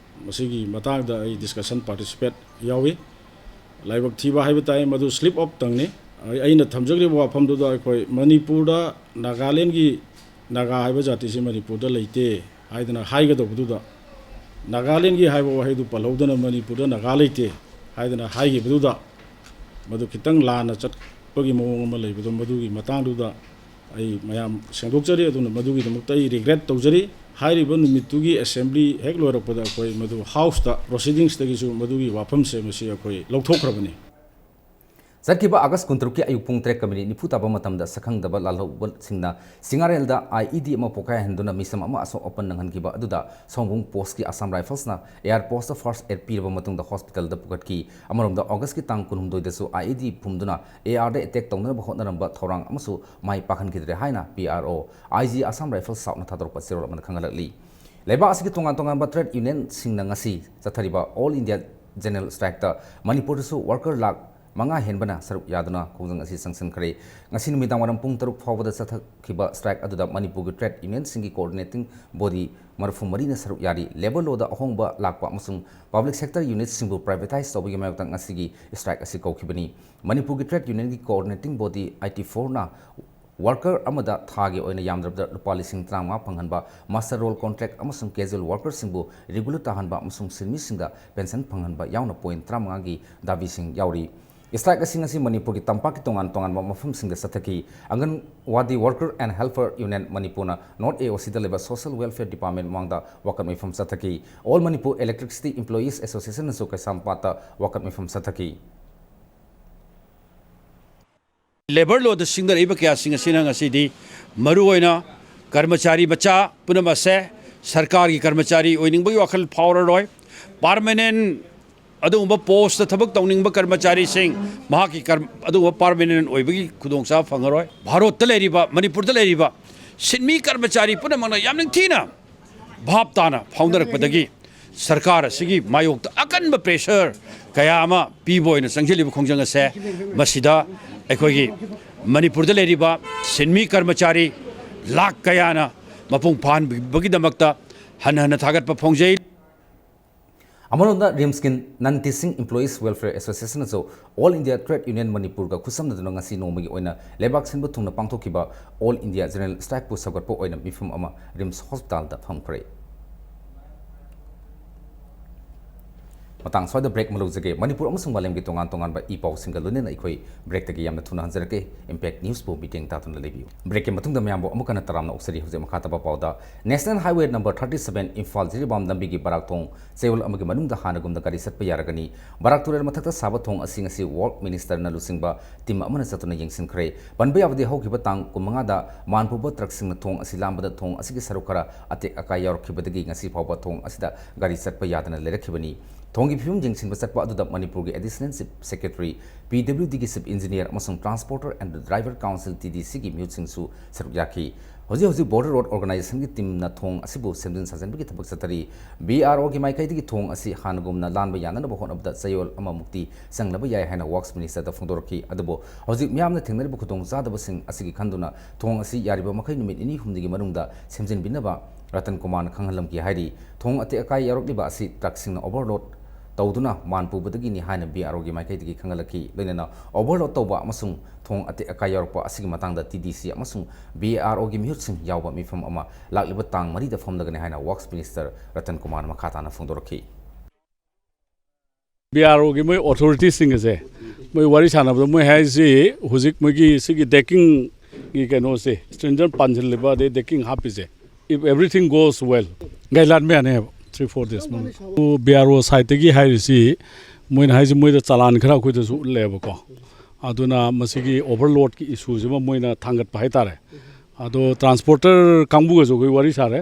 ꯃꯁꯤꯒꯤ ꯃꯇꯥꯡꯗ ꯑꯩ ꯗꯤꯁꯀꯁꯟ ꯄꯥꯔꯇꯤꯁꯤꯄꯦꯠ ꯌꯥꯎꯏ꯫ ꯂꯥꯏꯕꯛ ꯊꯤꯕ ꯍꯥꯏꯕ ꯇꯥꯏ, ꯃꯗꯨ ꯁ꯭ꯂꯤꯞ ꯑꯣꯐ ꯇꯪꯅꯤ꯫ ꯑꯩ-, ꯑꯩꯅ ꯊꯝꯖꯈ꯭ꯔꯤꯕ ꯋꯥꯐꯝꯗꯨꯗ ꯑꯩꯈꯣꯏ ꯃꯅꯤꯄꯨꯔꯗ ꯅꯥꯒꯥꯂꯦꯟꯒꯤ ꯅꯥꯒꯥ ꯍꯥꯏꯕ ꯖꯥꯇꯤꯁꯤ ꯃꯅꯤꯄꯨꯔꯗ ꯂꯩꯇꯦ ꯍꯥꯏꯗꯅ ꯍꯥꯏꯒꯗꯧꯕꯗꯨꯗ, ꯅꯥꯒꯥꯂꯦꯟꯒꯤ ꯍꯥꯏꯕ ꯋꯥꯍꯩꯗꯨ ꯄꯜꯍꯧꯗꯅ ꯃꯅꯤꯄꯨꯔꯗ ꯅꯥꯒꯥ ꯂꯩꯇꯦ ꯍꯥꯏꯗꯅ ꯍꯥꯏꯈꯤꯕꯗꯨꯗ, ꯃꯗꯨ ꯈꯤꯇꯪ ꯂꯥꯟꯅ ꯆꯠꯄꯒꯤ ꯃꯑꯣꯡ ꯑꯃ ꯂꯩꯕꯗꯣ, ꯃꯗꯨꯒꯤ ꯃꯇꯥꯡꯗꯨꯗ ꯑꯩ ꯃꯌꯥꯝ ꯁꯦꯡꯗꯣꯛꯆꯔꯤ꯫ ꯑꯗꯨꯅ ꯃꯗꯨꯒꯤꯗꯃꯛꯇ ꯑꯩ ꯔꯤꯒ꯭ꯔꯦꯠ ꯇꯧꯖꯔꯤ꯫ ꯍꯥꯏꯔꯤꯕ ꯅꯨꯃꯤꯠꯇꯨꯒꯤ ꯑꯦꯁꯦꯝꯕ꯭ꯂꯤ ꯍꯦꯛ ꯂꯣꯏꯔꯛꯄꯗ ꯑꯩꯈꯣꯏ ꯃꯗꯨ ꯍꯥꯎꯁꯇ ꯄ꯭ꯔꯣꯁꯤꯗꯤꯡꯁꯇꯒꯤꯁꯨ ꯃꯗꯨꯒꯤ ꯋꯥꯐꯝꯁꯦ ꯃꯁꯤ ꯑꯩꯈꯣꯏ ꯂꯧꯊꯣꯛꯈ꯭ꯔꯕꯅꯤ꯫ ꯆꯠꯈꯤꯕ ꯑꯥꯒꯁ ꯀꯨꯟꯇꯔꯨꯛꯀꯤ ꯑꯌꯨꯛ ꯄꯨꯡ ꯇꯔꯦꯠꯀ ꯃꯤꯅꯤꯠ ꯅꯤꯐꯨ ꯇꯥꯕ ꯃꯇꯝꯗ ꯁꯛꯈꯪꯗꯕ ꯂꯥꯜꯍꯧꯕꯁꯤꯡꯅ ꯁꯤꯡꯉꯥꯔꯦꯜꯗ IED ꯑꯃ ꯄꯣꯈꯥꯏꯍꯟꯗꯨꯅ ꯃꯤꯁꯝ ꯑꯃ ꯑꯁꯣꯛ ꯑꯄꯟ ꯅꯪꯍꯟꯈꯤꯕ ꯑꯗꯨꯗ ꯁꯑꯣꯝꯕꯨꯡ ꯄꯣꯁꯀꯤ ꯑꯁꯥꯝ ꯔꯥꯏꯐꯜꯁꯅ AR ꯄꯣꯁꯇ ꯐꯥꯔꯁ ꯑꯦꯗ ꯄꯤꯔꯕ ꯃꯇꯨꯡꯗ ꯍꯣꯁꯄꯤꯇꯥꯜꯗ ꯄꯨꯈꯠꯈꯤ꯫ ꯑꯃꯔꯣꯝꯗ ꯑꯥꯒꯁꯀꯤ ꯇꯥꯡ ꯀꯨꯟꯍꯨꯝꯗꯣꯏꯗꯁꯨ IED ꯐꯨꯝꯗꯨꯅ ARꯗ ꯑꯦꯇꯦꯛ ꯇꯧꯅꯅꯕ ꯍꯣꯠꯅꯔꯝꯕ ꯊꯧꯔꯥꯡ ꯑꯃꯁꯨ ꯃꯥꯏ ꯄꯥꯛꯍꯟꯈꯤꯗ꯭ꯔꯦ ꯍꯥꯏꯅ PRO IG ꯑꯁꯥꯝ ꯔꯥꯏꯐꯜꯁ ꯁꯥꯎꯠꯅ ꯊꯥꯗꯣꯔꯛꯄ ꯆꯦꯔꯣꯜ ꯑꯃꯅ ꯈꯪꯍꯜꯂꯛꯂꯤ꯫ ꯂꯩꯕꯥꯛ ꯑꯁꯤꯒꯤ ꯇꯣꯉꯥꯟ ꯇꯣꯉꯥꯟꯕ ꯇ꯭ꯔꯦꯗ ꯌꯨꯅꯤꯌꯟꯁꯤꯡꯅ ꯉꯁꯤ ꯆꯠꯊꯔꯤꯕ ꯑꯣꯜ ꯏꯟꯗꯤꯌꯥ ꯖꯦꯅꯔꯦꯜ ꯁ꯭ꯇ꯭ꯔꯥꯏꯛꯇ ꯃꯅꯤꯄꯨꯔꯗꯁꯨ ꯋꯥꯔꯀꯔ ꯂꯥꯈ ꯃꯉꯥ ꯍꯦꯟꯕꯅ ꯁꯔꯨꯛ ꯌꯥꯗꯨꯅ ꯈꯣꯡꯖꯪ ꯑꯁꯤ ꯆꯪꯁꯤꯟꯈ꯭ꯔꯦ꯫ ꯉꯁꯤ ꯅꯨꯃꯤꯗꯥꯡ ꯋꯥꯏꯔꯝ ꯄꯨꯡ ꯇꯔꯨꯛ ꯐꯥꯎꯕꯗ ꯆꯠꯊꯈꯤꯕ ꯁ꯭ꯇ꯭ꯔꯥꯏꯛ ꯑꯗꯨꯗ ꯃꯅꯤꯄꯨꯔꯒꯤ ꯇ꯭ꯔꯦꯗ ꯌꯨꯅꯤꯌꯟꯁꯤꯡꯒꯤ ꯀꯣꯑꯣꯔꯗꯤꯅꯦꯇꯤꯡ ꯕꯣꯗꯤ ꯃꯔꯤꯐꯨ ꯃꯔꯤꯅ ꯁꯔꯨꯛ ꯌꯥꯔꯤ꯫ ꯂꯦꯕꯔ ꯂꯣꯗ ꯑꯍꯣꯡꯕ ꯂꯥꯛꯄ ꯑꯃꯁꯨꯡ ꯄꯕ꯭ꯂꯤꯛ ꯁꯦꯛꯇꯔ ꯌꯨꯅꯤꯠꯁꯤꯡꯕꯨ ꯄ꯭ꯔꯥꯏꯚꯦꯇꯥꯏꯖ ꯇꯧꯕꯒꯤ ꯃꯥꯌꯣꯛꯇ ꯉꯁꯤꯒꯤ ꯁ꯭ꯇ꯭ꯔꯥꯏꯛ ꯑꯁꯤ ꯀꯧꯈꯤꯕꯅꯤ꯫ ꯃꯅꯤꯄꯨꯔꯒꯤ ꯇ꯭ꯔꯦꯗ ꯌꯨꯅꯤꯌꯟꯒꯤ ꯀꯣꯑꯣꯔꯗꯤꯅꯦꯇꯤꯡ ꯕꯣꯗꯤ ꯑꯥꯏ ꯇꯤ ꯐꯣꯔꯅ ꯋꯥꯔꯀꯔ ꯑꯃꯗ ꯊꯥꯒꯤ ꯑꯣꯏꯅ ꯌꯥꯝꯗ꯭ꯔꯕꯗ ꯂꯨꯄꯥ ꯂꯤꯁꯤꯡ ꯇꯔꯥꯃꯉꯥ ꯐꯪꯍꯟꯕ, ꯃꯥꯁꯇꯔ ꯔꯣꯜ ꯀꯣꯟꯇ꯭ꯔꯦꯛ ꯑꯃꯁꯨꯡ ꯀꯦꯖꯨꯑꯦꯜ ꯋꯥꯔꯀꯔꯁꯤꯡꯕꯨ ꯔꯤꯒꯨꯂꯔ ꯇꯥꯍꯟꯕ ꯑꯃꯁꯨꯡ ꯁꯤꯟꯃꯤꯁꯤꯡꯗ ꯄꯦꯟꯁꯟ ꯐꯪꯍꯟꯕ ꯌꯥꯎꯅ ꯄꯣꯏꯟꯠ ꯇꯔꯥꯃꯉꯥꯒꯤ ꯗꯥꯕꯤꯁꯤꯡ ꯌꯥꯎꯔꯤ꯫ ꯁ꯭ꯇ꯭ꯔꯥꯏꯛ ꯑꯁꯤ ꯉꯁꯤ ꯃꯅꯤꯄꯨꯔꯒꯤ ꯇꯝꯄꯥꯛꯀꯤ ꯇꯣꯉꯥꯟ ꯇꯣꯉꯥꯟꯕ ꯃꯐꯝꯁꯤꯡꯗ ꯆꯠꯊꯈꯤ꯫ ꯑꯪꯒꯟꯋꯥꯗꯤ ꯋꯥꯔꯀꯔ ꯑꯦꯟ ꯍꯦꯜꯄꯔ ꯌꯨꯅꯤꯌꯟ ꯃꯅꯤꯄꯨꯔꯅ ꯅꯣꯔꯠ AOCꯗ ꯂꯩꯕ ꯁꯣꯁꯤꯌꯦꯜ ꯋꯦꯜꯐꯤꯌꯔ ꯗꯤꯄꯥꯔꯠꯃꯦꯟ ꯃꯃꯥꯡꯗ ꯋꯥꯀꯠ ꯃꯤꯐꯝ ꯆꯠꯊꯈꯤ꯫ ꯑꯣꯜ ꯃꯅꯤꯄꯨꯔ ꯏꯂꯦꯛꯇ꯭ꯔꯤꯛꯁꯤꯇꯤ ꯏꯝꯄ꯭ꯂꯣꯌꯤꯁ ꯑꯦꯁꯣꯁꯤꯌꯦꯁꯟꯅꯁꯨ ꯀꯩꯁꯥꯝꯄꯥꯠꯇ ꯋꯥꯀꯠ ꯃꯤꯐꯝ ꯆꯠꯊꯈꯤ꯫ ꯂꯦꯕꯔ ꯂꯣꯗ ꯁꯤꯡꯅꯔꯛꯏꯕ ꯀꯌꯥꯁꯤꯡ ꯑꯁꯤꯅ ꯉꯁꯤꯗꯤ ꯃꯔꯨꯑꯣꯏꯅ ꯀꯔꯃꯆꯥꯔꯤ ꯃꯆꯥ ꯄꯨꯝꯅꯃꯛ ꯑꯁꯦ ꯁꯔꯀꯥꯔꯒꯤ ꯀꯔꯃꯆꯥꯔꯤ ꯑꯣꯏꯅꯤꯡꯕꯒꯤ ꯋꯥꯈꯜ ꯐꯥꯎꯔꯔꯣꯏ꯫ ꯄꯥꯔꯃꯅꯦꯟ ꯑꯗꯨꯒꯨꯝꯕ ꯄꯣꯁꯇ ꯊꯕꯛ ꯇꯧꯅꯤꯡꯕ ꯀꯔꯃꯆꯥꯔꯤꯁꯤꯡ ꯃꯍꯥꯛꯀꯤ ꯀꯔ-, ꯑꯗꯨꯒꯨꯝꯕ ꯄꯥꯔꯃꯅꯦꯟ ꯑꯣꯏꯕꯒꯤ ꯈꯨꯗꯣꯡꯆꯥꯕ ꯐꯪꯉꯔꯣꯏ꯫ ꯚꯥꯔꯣꯠꯇ ꯂꯩꯔꯤꯕ, ꯃꯅꯤꯄꯨꯔꯗ ꯂꯩꯔꯤꯕ ꯁꯤꯟꯃꯤ ꯀꯔꯃꯆꯥꯔꯤ ꯄꯨꯝꯅꯃꯛꯅ ꯌꯥꯝ ꯅꯤꯡꯊꯤꯅ ꯚꯥꯞ ꯇꯥꯅ ꯐꯥꯎꯅꯔꯛꯄꯗꯒꯤ ꯁꯔꯀꯥꯔ ꯑꯁꯤꯒꯤ ꯃꯥꯌꯣꯛꯇ ꯑꯀꯟꯕ ꯄ꯭ꯔꯦꯁꯔ ꯀꯌꯥ ꯑꯃ ꯄꯤꯕ ꯑꯣꯏꯅ ꯆꯪꯁꯤꯜꯂꯤꯕ ꯈꯣꯡꯖꯪ ꯑꯁꯦ ꯃꯁꯤꯗ ꯑꯩꯈꯣꯏꯒꯤ ꯃꯅꯤꯄꯨꯔꯗ ꯂꯩꯔꯤꯕ ꯁꯤꯟꯃꯤ ꯀꯔꯃꯆꯥꯔꯤ ꯂꯥꯈ ꯀꯌꯥꯅ ꯃꯄꯨꯡ ꯐꯥꯍꯟꯕꯒꯤꯗꯃꯛꯇ ꯍꯟꯅ ꯍꯟꯅ ꯊꯥꯒꯠꯄ ꯐꯣꯡꯖꯩ꯫ ꯑꯃꯔꯣꯝꯗ ꯔꯤꯝꯁꯀꯤ ꯅꯟ ꯇꯤꯆꯤꯡ ꯏꯝꯄ꯭ꯂꯣꯌꯤꯁ ꯋꯦꯜꯐꯤꯌꯔ ꯑꯦꯁꯣꯁꯤꯌꯦꯁꯟꯅꯁꯨ ꯑꯣꯜ ꯏꯟꯗꯤꯌꯥ ꯇ꯭ꯔꯦꯗ ꯌꯨꯅꯤꯌꯟ ꯃꯅꯤꯄꯨꯔꯒ ꯈꯨꯠꯁꯝꯅꯗꯨꯅ ꯉꯁꯤ ꯅꯣꯡꯃꯒꯤ ꯑꯣꯏꯅ ꯂꯩꯕꯥꯛ ꯁꯤꯟꯕ ꯊꯨꯡꯅ ꯄꯥꯡꯊꯣꯛꯈꯤꯕ ꯑꯣꯜ ꯏꯟꯗꯤꯌꯥ ꯖꯦꯅꯔꯦꯜ ꯁ꯭ꯇ꯭ꯔꯥꯏꯛꯄꯨ ꯁꯧꯒꯠꯄ ꯑꯣꯏꯅ ꯃꯤꯐꯝ ꯑꯃ ꯔꯤꯝꯁ ꯍꯣꯁꯄꯤꯇꯥꯜꯗ ꯐꯝꯈ꯭ꯔꯦ꯫ ꯃꯇꯥꯡ ꯁ꯭ꯋꯥꯏꯗ ꯕ꯭ꯔꯦꯛ ꯑꯃ ꯂꯧꯖꯒꯦ꯫ ꯃꯅꯤꯄꯨꯔ ꯑꯃꯁꯨꯡ ꯃꯥꯂꯦꯝꯒꯤ ꯇꯣꯉꯥꯟ ꯇꯣꯉꯥꯟꯕ ꯏ ꯄꯥꯎꯁꯤꯡꯒ ꯂꯣꯏꯅꯅ ꯑꯩꯈꯣꯏ ꯕ꯭ꯔꯦꯛꯇꯒꯤ ꯌꯥꯝꯅ ꯊꯨꯅ ꯍꯟꯖꯔꯛꯀꯦ꯫ ꯏꯝꯄꯦꯛ ꯅ꯭ꯌꯨꯁꯄꯨ ꯃꯤꯠꯌꯦꯡ ꯇꯥꯗꯨꯅ ꯂꯩꯕꯤꯌꯨ꯫ ꯕ꯭ꯔꯦꯛꯀꯤ ꯃꯇꯨꯡꯗ ꯃꯌꯥꯝꯕꯨ ꯑꯃꯨꯛ ꯍꯟꯅ ꯇꯔꯥꯝꯅ ꯑꯣꯛꯆꯔꯤ꯫ ꯍꯧꯖꯤꯛ ꯃꯈꯥ ꯇꯥꯕ ꯄꯥꯎꯗ, national highway number thirty seven Imphal Jiribam ꯂꯝꯕꯤꯒꯤ ꯕꯔꯥꯛ ꯊꯣꯡ ꯆꯌꯣꯜ ꯑꯃꯒꯤ ꯃꯅꯨꯡꯗ ꯍꯥꯟꯅꯒꯨꯝꯅ ꯒꯥꯔꯤ ꯆꯠꯄ ꯌꯥꯔꯒꯅꯤ꯫ ꯕꯔꯥꯛ ꯇꯨꯔꯦꯜ ꯃꯊꯛꯇ ꯁꯥꯕ ꯊꯣꯡ ꯑꯁꯤ ꯉꯁꯤ ꯋꯔꯛ ꯃꯤꯅꯤꯁꯇꯔꯅ ꯂꯨꯆꯤꯡꯕ ꯇꯤꯝ ꯑꯃꯅ ꯆꯠꯇꯨꯅ ꯌꯦꯡꯁꯤꯟꯈ꯭ꯔꯦ꯫ ꯄꯟꯕ ꯌꯥꯕꯗꯤ, ꯍꯧꯈꯤꯕ ꯇꯥꯡ ꯀꯨꯟꯃꯉꯥꯗ ꯃꯥꯟ ꯄꯨꯕ ꯇ꯭ꯔꯛꯁꯤꯡꯅ ꯊꯣꯡ ꯑꯁꯤ ꯂꯥꯟꯕꯗ ꯊꯣꯡ ꯑꯁꯤꯒꯤ ꯁꯔꯨꯛ ꯈꯔ ꯑꯇꯦꯛ ꯑꯀꯥꯏ ꯌꯥꯎꯔꯛꯈꯤꯕꯗꯒꯤ ꯉꯁꯤ ꯐꯥꯎꯕ ꯊꯣꯡ ꯑꯁꯤꯗ ꯒꯥꯔꯤ ꯆꯠꯄ ꯌꯥꯗꯅ ꯂꯩꯔꯛꯈꯤꯕꯅꯤ꯫ ꯊꯣꯡꯒꯤ ꯐꯤꯕꯝ ꯌꯦꯡꯁꯤꯟꯕ ꯆꯠꯄ ꯑꯗꯨꯗ ꯃꯅꯤꯄꯨꯔꯒꯤ additional chief secretary, P W ꯗꯤꯒꯤ ꯆꯤꯐ ꯏꯟꯖꯤꯅꯤꯌꯔ ꯑꯃꯁꯨꯡ transporter and driver council, T D ꯁꯤꯒꯤ ꯃꯤꯍꯨꯠꯁꯤꯡꯁꯨ ꯁꯔꯨꯛ ꯌꯥꯈꯤ꯫ ꯍꯧꯖꯤꯛ ꯍꯧꯖꯤꯛ ꯕꯣꯔꯗꯔ ꯔꯣꯗ ꯑꯣꯔꯒꯅꯥꯏꯖꯦꯁꯟꯒꯤ ꯇꯤꯝꯅ ꯊꯣꯡ ꯑꯁꯤꯕꯨ ꯁꯦꯝꯖꯤꯟ ꯁꯥꯖꯤꯟꯕꯒꯤ ꯊꯕꯛ ꯆꯠꯊꯔꯤ꯫ ꯕꯤ ꯑꯥꯔ ꯑꯣꯒꯤ ꯃꯥꯏꯀꯩꯗꯒꯤ ꯊꯣꯡ ꯑꯁꯤ ꯍꯥꯟꯅꯒꯨꯝꯅ ꯂꯥꯟꯕ ꯌꯥꯅꯅꯕ ꯍꯣꯠꯅꯕꯗ ꯆꯌꯣꯜ ꯑꯃꯃꯨꯛꯇꯤ ꯆꯪꯂꯕ ꯌꯥꯏ ꯍꯥꯏꯅ ꯋꯔꯛꯁ ꯃꯤꯅꯤꯁꯇꯔꯗ ꯐꯣꯡꯗꯣꯔꯛꯈꯤ꯫ ꯑꯗꯨꯕꯨ ꯍꯧꯖꯤꯛ ꯃꯤꯌꯥꯝꯅ ꯊꯦꯡꯅꯔꯤꯕ ꯈꯨꯗꯣꯡꯆꯥꯗꯕꯁꯤꯡ ꯑꯁꯤꯒꯤ ꯈꯟꯗꯨꯅ ꯊꯣꯡ ꯑꯁꯤ ꯌꯥꯔꯤꯕ ꯃꯈꯩ ꯅꯨꯃꯤꯠ ꯅꯤꯅꯤ ꯍꯨꯝꯅꯤꯒꯤ ꯃꯅꯨꯡꯗ ꯁꯦꯝꯖꯤꯟꯕꯤꯅꯕ ꯔꯇꯟ ꯀꯨꯃꯥꯔꯅ ꯈꯪꯍꯜꯂꯝꯈꯤ ꯍꯥꯏꯔꯤ꯫ ꯊꯣꯡ ꯑꯇꯦꯛ ꯑꯀꯥꯏ ꯌꯥꯎꯔꯛꯂꯤꯕ ꯑꯁꯤ ꯇ꯭ꯔꯛꯁꯤꯡꯅ ꯑꯣꯚꯔꯂꯣꯗ ꯇꯧꯗꯨꯅ ꯃꯥꯟ ꯄꯨꯕꯗꯒꯤꯅꯤ ꯍꯥꯏꯅ ꯕꯤ ꯑꯥꯔ ꯑꯣꯒꯤ ꯃꯥꯏꯀꯩꯗꯒꯤ ꯈꯪꯍꯜꯂꯛꯈꯤ꯫ ꯂꯣꯏꯅꯅ ꯑꯣꯚꯔꯂꯣꯗ ꯇꯧꯕ ꯑꯃꯁꯨꯡ ꯊꯣꯡ ꯑꯇꯦꯛ ꯑꯀꯥꯏ ꯌꯥꯎꯔꯛꯄ ꯑꯁꯤꯒꯤ ꯃꯇꯥꯡꯗ ꯇꯤ ꯗꯤ ꯁꯤ ꯑꯃꯁꯨꯡ ꯕꯤ ꯑꯥꯔ ꯑꯣꯒꯤ ꯃꯤꯍꯨꯠꯁꯤꯡ ꯌꯥꯎꯕ ꯃꯤꯐꯝ ꯑꯃ ꯂꯥꯛꯂꯤꯕ ꯇꯥꯡ ꯃꯔꯤꯗ ꯐꯝꯂꯒꯅꯤ ꯍꯥꯏꯅ ꯋꯔꯛꯁ ꯃꯤꯅꯤꯁꯇꯔ ꯔꯇꯟ ꯀꯨꯃꯥꯔꯅ ꯃꯈꯥ ꯇꯥꯅ ꯐꯣꯡꯗꯣꯔꯛꯈꯤ꯫ ꯕꯤ ꯑꯥꯔ ꯑꯣꯒꯤ ꯃꯣꯏ ꯑꯣꯊꯣꯔꯤꯇꯤꯁꯤꯡ ꯑꯁꯦ ꯃꯣꯏ ꯋꯥꯔꯤ ꯁꯥꯟꯅꯕꯗ ꯃꯣꯏ ꯍꯥꯏꯁꯤ ꯍꯧꯖꯤꯛ ꯃꯣꯏꯒꯤ ꯁꯤꯒꯤ ꯗꯦꯀꯤꯡꯒꯤ ꯀꯩꯅꯣꯁꯦ, ꯁ꯭ꯇꯦꯟꯗꯔ ꯄꯥꯟꯁꯤꯜꯂꯤꯕ ꯑꯗꯩ ꯗꯦꯀꯤꯡ ꯍꯥꯞꯄꯤꯁꯦ, if everything goes well, ꯒꯥꯔꯤ ꯂꯥꯟꯕ ꯌꯥꯅꯤ ꯍꯥꯏꯕ three four days ꯃꯅꯨꯡꯗ꯫ ꯕꯤ ꯑꯥꯔ ꯑꯣ ꯁꯥꯏꯠꯇꯒꯤ ꯍꯥꯏꯔꯤꯁꯤ, ꯃꯣꯏꯅ ꯍꯥꯏꯁꯤ ꯃꯣꯏꯗ ꯆꯂꯥꯟ ꯈꯔ ꯑꯩꯈꯣꯏꯗꯁꯨ ꯎꯠꯂꯦꯕꯀꯣ꯫ ꯑꯗꯨꯅ ꯃꯁꯤꯒꯤ ꯑꯣꯚꯔꯂꯣꯗꯀꯤ ꯏꯁꯨꯁꯤꯃ ꯃꯣꯏꯅ ꯊꯥꯡꯒꯠꯄ ꯍꯥꯏꯇꯥꯔꯦ꯫ ꯑꯗꯣ ꯇ꯭ꯔꯥꯟꯁꯄꯣꯔꯇꯔ ꯀꯥꯡꯕꯨꯒꯁꯨ ꯑꯩꯈꯣꯏ ꯋꯥꯔꯤ ꯁꯥꯔꯦ꯫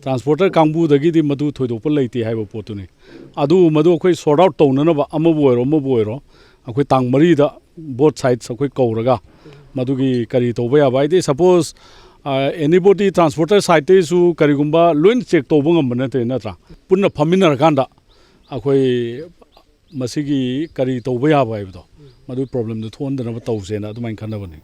ꯇ꯭ꯔꯥꯟꯁꯄꯣꯔꯇꯔ ꯀꯥꯡꯕꯨꯗꯒꯤꯗꯤ ꯃꯗꯨ ꯊꯣꯏꯗꯣꯛꯄ ꯂꯩꯇꯦ ꯍꯥꯏꯕ ꯄꯣꯠꯇꯨꯅꯤ꯫ ꯑꯗꯨ ꯃꯗꯨ ꯑꯩꯈꯣꯏ ꯁꯣꯔꯠ ꯑꯥꯎꯠ ꯇꯧꯅꯅꯕ, ꯑꯃꯕꯨ ꯑꯣꯏꯔꯣ ꯑꯃꯕꯨ ꯑꯣꯏꯔꯣ, ꯑꯩꯈꯣꯏ ꯇꯥꯡ ꯃꯔꯤꯗ both sides ꯑꯩꯈꯣꯏ ꯀꯧꯔꯒ ꯃꯗꯨꯒꯤ ꯀꯔꯤ ꯇꯧꯕ ꯌꯥꯕ, ꯍꯥꯏꯗꯤ ꯁꯄꯣꯁ ꯑꯦꯅꯤꯕꯣꯗꯤ ꯇ꯭ꯔꯥꯟꯁꯄꯣꯔꯇꯔ ꯁꯥꯏꯠꯇꯒꯤꯁꯨ ꯀꯔꯤꯒꯨꯝꯕ ꯂꯣꯏꯅ ꯆꯦꯛ ꯇꯧꯕ ꯉꯝꯕ ꯅꯠꯇꯦ, ꯅꯠꯇ꯭ꯔꯥ? ꯄꯨꯟꯅ ꯐꯝꯃꯤꯟꯅꯔꯀꯥꯟꯗ ꯑꯩꯈꯣꯏ ꯃꯁꯤꯒꯤ ꯀꯔꯤ ꯇꯧꯕ ꯌꯥꯕ ꯍꯥꯏꯕꯗꯣ, ꯃꯗꯨ ꯄ꯭ꯔꯣꯕ꯭ꯂꯦꯝꯗꯨ ꯊꯣꯛꯍꯟꯗꯅꯕ ꯇꯧꯁꯦꯅ ꯑꯗꯨꯃꯥꯏꯅ ꯈꯟꯅꯕꯅꯤ꯫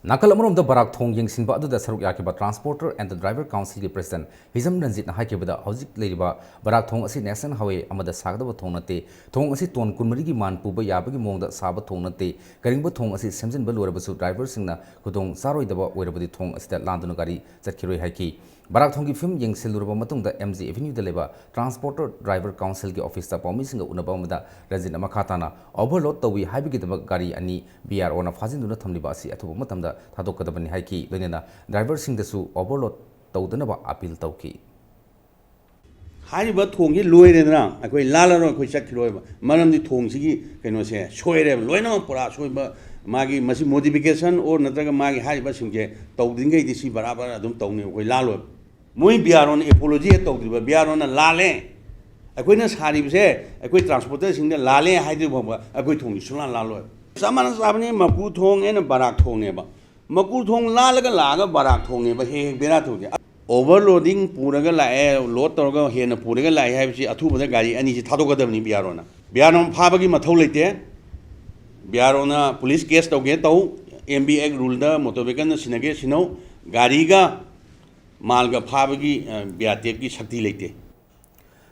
ꯅꯥꯀꯜ ꯑꯃꯔꯣꯝꯗ ꯕꯔꯥꯛ ꯊꯣꯡ ꯌꯦꯡꯁꯤꯟꯕ ꯑꯗꯨꯗ ꯁꯔꯨꯛ ꯌꯥꯈꯤꯕ Transporter and Driver Councilꯒꯤ President ꯍꯤꯖꯝ ꯔꯟꯖꯤꯠꯅ ꯍꯥꯏꯈꯤꯕꯗ, ꯍꯧꯖꯤꯛ ꯂꯩꯔꯤꯕ ꯕꯔꯥꯛ ꯊꯣꯡ ꯑꯁꯤ National Highway ꯑꯃꯗ ꯁꯥꯒꯗꯕ ꯊꯣꯡ ꯅꯠꯇꯦ꯫ ꯊꯣꯡ ꯑꯁꯤ ꯇꯣꯟ ꯀꯨꯟꯃꯔꯤꯒꯤ ꯃꯥꯟ ꯄꯨꯕ ꯌꯥꯕꯒꯤ ꯃꯑꯣꯡꯗ ꯁꯥꯕ ꯊꯣꯡ ꯅꯠꯇꯦ꯫ ꯀꯔꯤꯒꯨꯝꯕ ꯊꯣꯡ ꯑꯁꯤ ꯁꯦꯝꯖꯤꯟꯕ ꯂꯣꯏꯔꯕꯁꯨ driverꯁꯤꯡꯅ ꯈꯨꯗꯣꯡ ꯆꯥꯔꯣꯏꯗꯕ ꯑꯣꯏꯔꯕꯗꯤ ꯊꯣꯡ ꯑꯁꯤꯗ ꯂꯥꯟꯗꯨꯅ ꯒꯥꯔꯤ ꯆꯠꯈꯤꯔꯣꯏ ꯍꯥꯏꯈꯤ꯫ ꯕꯔꯥꯛ ꯊꯣꯡꯒꯤ ꯐꯤꯕꯝ ꯌꯦꯡꯁꯤꯜꯂꯨꯔꯕ ꯃꯇꯨꯡꯗ M G Avenueꯗ ꯂꯩꯕ Transporter Driver Councilꯒꯤ officeꯇ ꯄꯥꯎꯃꯤꯁꯤꯡꯒ ꯎꯅꯕ ꯑꯃꯗ ꯔꯟꯖꯤꯠꯅ ꯃꯈꯥ ꯇꯥꯅ overload ꯇꯧꯏ ꯍꯥꯏꯕꯒꯤꯗꯃꯛ ꯒꯥꯔꯤ ꯑꯅꯤ B R Oꯅ ꯐꯥꯖꯤꯟꯗꯨꯅ ꯊꯝꯂꯤꯕ ꯑꯁꯤ ꯑꯊꯨꯕ ꯃꯇꯝꯗ ꯊꯥꯗꯣꯛꯀꯗꯕꯅꯤ ꯍꯥꯏꯈꯤ꯫ ꯂꯣꯏꯅꯅ driverꯁꯤꯡꯗꯁꯨ overload ꯇꯧꯗꯅꯕ appeal ꯇꯧꯈꯤ꯫ ꯍꯥꯏꯔꯤꯕ ꯊꯣꯡꯁꯤ ꯂꯣꯏꯔꯦꯗꯅ, ꯑꯩꯈꯣꯏ ꯂꯥꯜꯂꯔꯣꯏ, ꯑꯩꯈꯣꯏ ꯆꯠꯈꯤꯔꯣꯏꯕ꯫ ꯃꯔꯝꯗꯤ ꯊꯣꯡꯁꯤꯒꯤ ꯀꯩꯅꯣꯁꯦ ꯁꯣꯏꯔꯦꯕ, ꯂꯣꯏꯅꯃꯛ ꯄꯨꯔꯥ ꯁꯣꯏꯕ꯫ ꯃꯥꯒꯤ ꯃꯁꯤ modification or ꯅꯠꯇ꯭ꯔꯒ ꯃꯥꯒꯤ ꯍꯥꯏꯔꯤꯕꯁꯤꯡꯁꯦ ꯇꯧꯗ꯭ꯔꯤꯉꯩꯗꯤ ꯁꯤ ꯕꯔꯥꯕꯔ ꯑꯗꯨꯝ ꯇꯧꯅꯦꯕ, ꯑꯩꯈꯣꯏ ꯂꯥꯜꯂꯣꯏꯕ꯫ ꯃꯣꯏ B R Oꯅ apology ꯍꯦꯛ ꯇꯧꯗ꯭ꯔꯤꯕ, B R Oꯅ ꯂꯥꯜꯂꯦ, ꯑꯩꯈꯣꯏꯅ ꯁꯥꯔꯤꯕꯁꯦ ꯑꯩꯈꯣꯏ transporterꯁꯤꯡꯅ ꯂꯥꯜꯂꯦ ꯍꯥꯏꯗ꯭ꯔꯤ ꯐꯥꯎꯕ ꯑꯩꯈꯣꯏ ꯊꯣꯡꯁꯤ ꯁꯨꯡꯂꯥꯟ ꯂꯥꯜꯂꯣꯏꯕ꯫ ꯆꯞ ꯃꯥꯟꯅ ꯆꯥꯕꯅꯤ, ꯃꯀꯨ ꯊꯣꯡ ꯑꯩꯅ ꯕꯔꯥꯛ ꯊꯣꯡꯅꯦꯕ꯫ ꯃꯀꯨ ꯊꯣꯡ ꯂꯥꯜꯂꯒ ꯂꯥꯛꯑꯒ ꯕꯔꯥꯛ ꯊꯣꯡꯅꯦꯕ ꯍꯦꯛ ꯍꯦꯛ ꯕꯦꯔꯥ ꯊꯣꯛꯏꯁꯦ꯫ Overloading ꯄꯨꯔꯒ ꯂꯥꯛꯑꯦ, load ꯇꯧꯔꯒ ꯍꯦꯟꯅ ꯄꯨꯔꯒ ꯂꯥꯛꯑꯦ ꯍꯥꯏꯕꯁꯤ ꯑꯊꯨꯕꯗ ꯒꯥꯔꯤ ꯑꯅꯤꯁꯤ ꯊꯥꯗꯣꯛꯀꯗꯕꯅꯤ B R Oꯅ꯫ B R O ꯐꯥꯕꯒꯤ ꯃꯊꯧ ꯂꯩꯇꯦ꯫ B R Oꯅ police case ꯇꯧꯒꯦ ꯇꯧ, M V Act ruleꯗ motor vehicleꯅ ꯁꯤꯟꯅꯒꯦ ꯁꯤꯟꯅꯧ, ꯒꯥꯔꯤꯒ ꯃꯥꯜꯒ ꯐꯥꯕꯒꯤ, ꯑ, B R T Fꯀꯤ ꯁꯛꯇꯤ ꯂꯩꯇꯦ꯫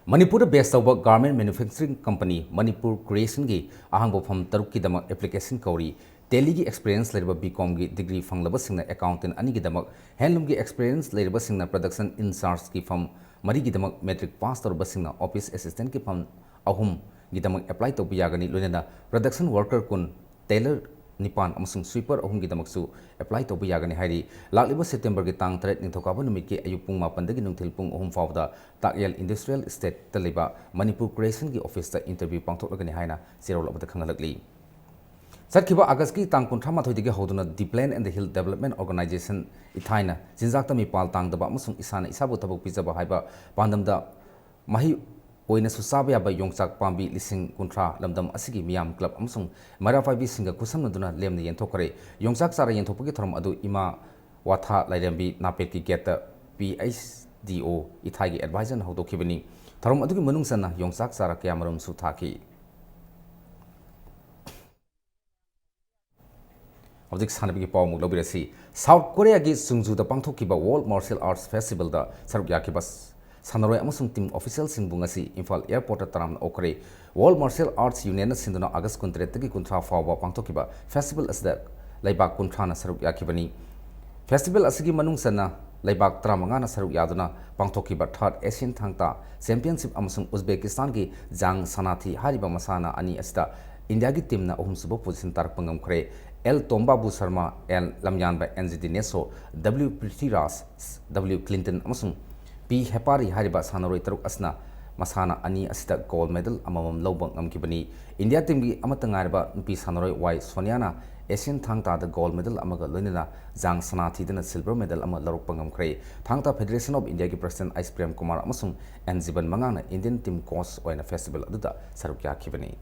ꯃꯅꯤꯄꯨꯔꯗ base ꯇꯧꯕ garment manufacturing company Manipur Creationꯒꯤ ꯑꯍꯥꯡꯕ ꯐꯝ ꯇꯔꯨꯛꯀꯤꯗꯃꯛ application ꯀꯧꯔꯤ꯫ Tallyꯒꯤ experience ꯂꯩꯔꯕ B Comꯒꯤ degree ꯐꯪꯂꯕꯁꯤꯡꯅ accountant ꯑꯅꯤꯒꯤꯗꯃꯛ, handloomꯒꯤ experience ꯂꯩꯔꯕꯁꯤꯡꯅ production in chargeꯀꯤ ꯐꯝ ꯃꯔꯤꯒꯤꯗꯃꯛ, matric pass ꯇꯧꯔꯕꯁꯤꯡꯅ office assistantꯀꯤ ꯐꯝ ꯑꯍꯨꯝꯒꯤꯗꯃꯛ apply ꯇꯧꯕ ꯌꯥꯒꯅꯤ꯫ ꯂꯣꯏꯅꯅ production worker ꯀꯨꯟ, tailor ꯅꯤꯄꯥꯟ ꯑꯃꯁꯨꯡ sweeper ꯑꯍꯨꯝꯒꯤꯗꯃꯛꯁꯨ apply ꯇꯧꯕ ꯌꯥꯒꯅꯤ ꯍꯥꯏꯔꯤ꯫ ꯂꯥꯛꯂꯤꯕ Septemberꯒꯤ ꯇꯥꯡ ꯇꯔꯦꯠ, ꯅꯤꯡꯊꯧꯀꯥꯕ ꯅꯨꯃꯤꯠꯀꯤ ꯑꯌꯨꯛ ꯄꯨꯡ ꯃꯥꯄꯟꯗꯒꯤ ꯅꯨꯡꯊꯤꯜ ꯄꯨꯡ ꯑꯍꯨꯝ ꯐꯥꯎꯕꯗ ꯇꯥꯛꯌꯦꯜ Industrial Estateꯇ ꯂꯩꯕ Manipur Creationꯒꯤ officeꯇ interview ꯄꯥꯡꯊꯣꯛꯂꯒꯅꯤ ꯍꯥꯏꯅ ꯆꯦꯔꯣꯜ ꯑꯃꯗ ꯈꯪꯍꯜꯂꯛꯂꯤ꯫ ꯆꯠꯈꯤꯕ Augustꯀꯤ ꯇꯥꯡ ꯀꯨꯟꯊ꯭ꯔꯥ ꯃꯥꯊꯣꯏꯗꯒꯤ ꯍꯧꯗꯨꯅ The Plain and the Hill Development Organization, ꯏꯊꯥꯏꯅ ꯆꯤꯟꯖꯥꯛꯇ ꯃꯤꯄꯥꯜ ꯇꯥꯡꯗꯕ ꯑꯃꯁꯨꯡ ꯏꯁꯥꯅ ꯏꯁꯥꯕꯨ ꯊꯕꯛ ꯄꯤꯖꯕ ꯍꯥꯏꯕ ꯄꯥꯟꯗꯝꯗ ꯃꯍꯩ ꯑꯣꯏꯅꯁꯨ ꯆꯥꯕ ꯌꯥꯕ ꯌꯣꯡꯆꯥꯛ ꯄꯥꯝꯕꯤ ꯂꯤꯁꯤꯡ ꯀꯨꯟꯊ꯭ꯔꯥ ꯂꯝꯗꯝ ꯑꯁꯤꯒꯤ ꯃꯤꯌꯥꯝ club ꯑꯃꯁꯨꯡ ꯃꯩꯔꯥ ꯄꯥꯏꯕꯤꯁꯤꯡꯒ ꯈꯨꯠꯁꯝꯅꯗꯨꯅ ꯂꯦꯝꯅ ꯌꯦꯟꯊꯣꯛꯈ꯭ꯔꯦ꯫ ꯌꯣꯡꯆꯥꯛ ꯆꯥꯔ ꯌꯦꯟꯊꯣꯛꯄꯒꯤ ꯊꯧꯔꯝ ꯑꯗꯨ ꯏꯃꯥ ꯋꯥꯊꯥ ꯂꯥꯏꯔꯦꯝꯕꯤ ꯅꯥꯄꯦꯠꯀꯤ gateꯇ P H D O ꯏꯊꯥꯏꯒꯤ advisorꯅ ꯍꯧꯗꯣꯛꯈꯤꯕꯅꯤ꯫ ꯊꯧꯔꯝ ꯑꯗꯨꯒꯤ ꯃꯅꯨꯡ ꯆꯟꯅ ꯌꯣꯡꯆꯥꯛ ꯆꯥꯔ ꯀꯌꯥꯃꯔꯨꯝꯁꯨ ꯊꯥꯈꯤ꯫ ꯍꯧꯖꯤꯛ ꯁꯥꯟꯅꯕꯒꯤ ꯄꯥꯎ ꯑꯃꯨꯛ ꯂꯧꯕꯤꯔꯁꯤ꯫ ꯁꯥꯎꯠ ꯀꯣꯔꯤꯌꯥꯒꯤ ꯆꯨꯡꯖꯨꯗ ꯄꯥꯡꯊꯣꯛꯈꯤꯕ ꯋꯥꯔꯜꯗ ꯃꯥꯔꯁꯤꯌꯦꯜ ꯑꯥꯔꯠꯁ ꯐꯦꯁꯇꯤꯚꯦꯜꯗ ꯁꯔꯨꯛ ꯌꯥꯈꯤꯕ ꯁꯥꯟꯅꯔꯣꯏ ꯑꯃꯁꯨꯡ ꯇꯤꯝ ꯑꯣꯐꯤꯁꯤꯌꯦꯜꯁꯤꯡꯕꯨ ꯉꯁꯤ ꯏꯝꯐꯥꯜ ꯑꯦꯌꯔꯄꯣꯔꯠꯇ ꯇꯔꯥꯝꯅ ꯑꯣꯛꯈ꯭ꯔꯦ꯫ ꯋꯥꯔꯜꯗ ꯃꯥꯔꯁꯤꯌꯦꯜ ꯑꯥꯔꯠꯁ ꯌꯨꯅꯤꯌꯟꯅ ꯁꯤꯟꯗꯨꯅ ꯑꯥꯒꯁ ꯀꯨꯟꯇꯔꯦꯠꯇꯒꯤ ꯀꯨꯟꯊ꯭ꯔꯥ ꯐꯥꯎꯕ ꯄꯥꯡꯊꯣꯛꯈꯤꯕ ꯐꯦꯁꯇꯤꯚꯦꯜ ꯑꯁꯤꯗ ꯂꯩꯕꯥꯛ ꯀꯨꯟꯊ꯭ꯔꯥꯅ ꯁꯔꯨꯛ ꯌꯥꯈꯤꯕꯅꯤ꯫ ꯐꯦꯁꯇꯤꯚꯦꯜ ꯑꯁꯤꯒꯤ ꯃꯅꯨꯡ ꯆꯟꯅ ꯂꯩꯕꯥꯛ ꯇꯔꯥꯃꯉꯥꯅ ꯁꯔꯨꯛ ꯌꯥꯗꯨꯅ ꯄꯥꯡꯊꯣꯛꯈꯤꯕ ꯊꯥꯔꯠ ꯑꯦꯁꯤꯌꯥꯟ ꯊꯥꯡ ꯇꯥ ꯆꯦꯝꯄꯤꯌꯟꯁꯤꯞ ꯑꯃꯁꯨꯡ ꯎꯖꯕꯦꯀꯤꯁꯇꯥꯟꯒꯤ ꯖꯥꯡ ꯁꯅꯥꯊꯤ ꯍꯥꯏꯔꯤꯕ ꯃꯁꯥꯟꯅ ꯑꯅꯤ ꯑꯁꯤꯗ ꯏꯟꯗꯤꯌꯥꯒꯤ ꯇꯤꯝꯅ ꯑꯍꯨꯝꯁꯨꯕ ꯄꯣꯖꯤꯁꯟ ꯇꯥꯔꯛꯄ ꯉꯝꯈ꯭ꯔꯦ꯫ ꯑꯦꯜ ꯇꯣꯝꯕꯥꯕꯨ Sharma, L Lamyanba N G ꯗꯤꯅꯦꯁꯣ, ꯗꯕ꯭ꯂꯤꯎ ꯄ꯭ꯔꯤꯊꯤꯔꯥꯖ, ꯗꯕ꯭ꯂꯤꯎ ꯀ꯭ꯂꯤꯟꯇꯟ ꯑꯃꯁꯨꯡ ꯄꯤ ꯍꯦꯄꯥꯔꯤ ꯍꯥꯏꯔꯤꯕ ꯁꯥꯟꯅꯔꯣꯏ ꯇꯔꯨꯛ ꯑꯁꯤꯅ ꯃꯁꯥꯟꯅ ꯑꯅꯤ ꯑꯁꯤꯗ ꯒꯣꯜꯗ ꯃꯦꯗꯜ ꯑꯃꯃꯝ ꯂꯧꯕ ꯉꯝꯈꯤꯕꯅꯤ꯫ ꯏꯟꯗꯤꯌꯥ ꯇꯤꯝꯒꯤ ꯑꯃꯠꯇ ꯉꯥꯏꯔꯕ ꯅꯨꯄꯤ ꯁꯥꯟꯅꯔꯣꯏ ꯋꯥꯏ ꯁꯣꯅꯤꯌꯥꯅ ꯑꯦꯁꯤꯌꯥꯟ ꯊꯥꯡ ꯇꯥꯗ ꯒꯣꯜꯗ ꯃꯦꯗꯜ ꯑꯃꯒ ꯂꯣꯏꯅꯅ ꯖꯥꯡ ꯁꯅꯥꯊꯤꯗꯅ ꯁꯤꯜꯚꯔ ꯃꯦꯗꯜ ꯑꯃ ꯂꯧꯔꯛꯄ ꯉꯝꯈ꯭ꯔꯦ꯫ ꯊꯥꯡ ꯇꯥ ꯐꯦꯗꯦꯔꯦꯁꯟ ꯑꯣꯐ ꯏꯟꯗꯤꯌꯥꯒꯤ ꯄ꯭ꯔꯁꯤꯗꯦꯟꯠ ꯑꯩꯆ ꯄ꯭ꯔꯦꯝ ꯀꯨꯃꯥꯔ ꯑꯃꯁꯨꯡ ꯑꯦꯟ ꯖꯤꯕꯟ ꯃꯉꯥꯡꯅ ꯏꯟꯗꯤꯌꯟ ꯇꯤꯝ ꯀꯣꯆ ꯑꯣꯏꯅ ꯐꯦꯁꯇꯤꯚꯦꯜ ꯑꯗꯨꯗ ꯁꯔꯨꯛ ꯌꯥꯈꯤꯕꯅꯤ꯫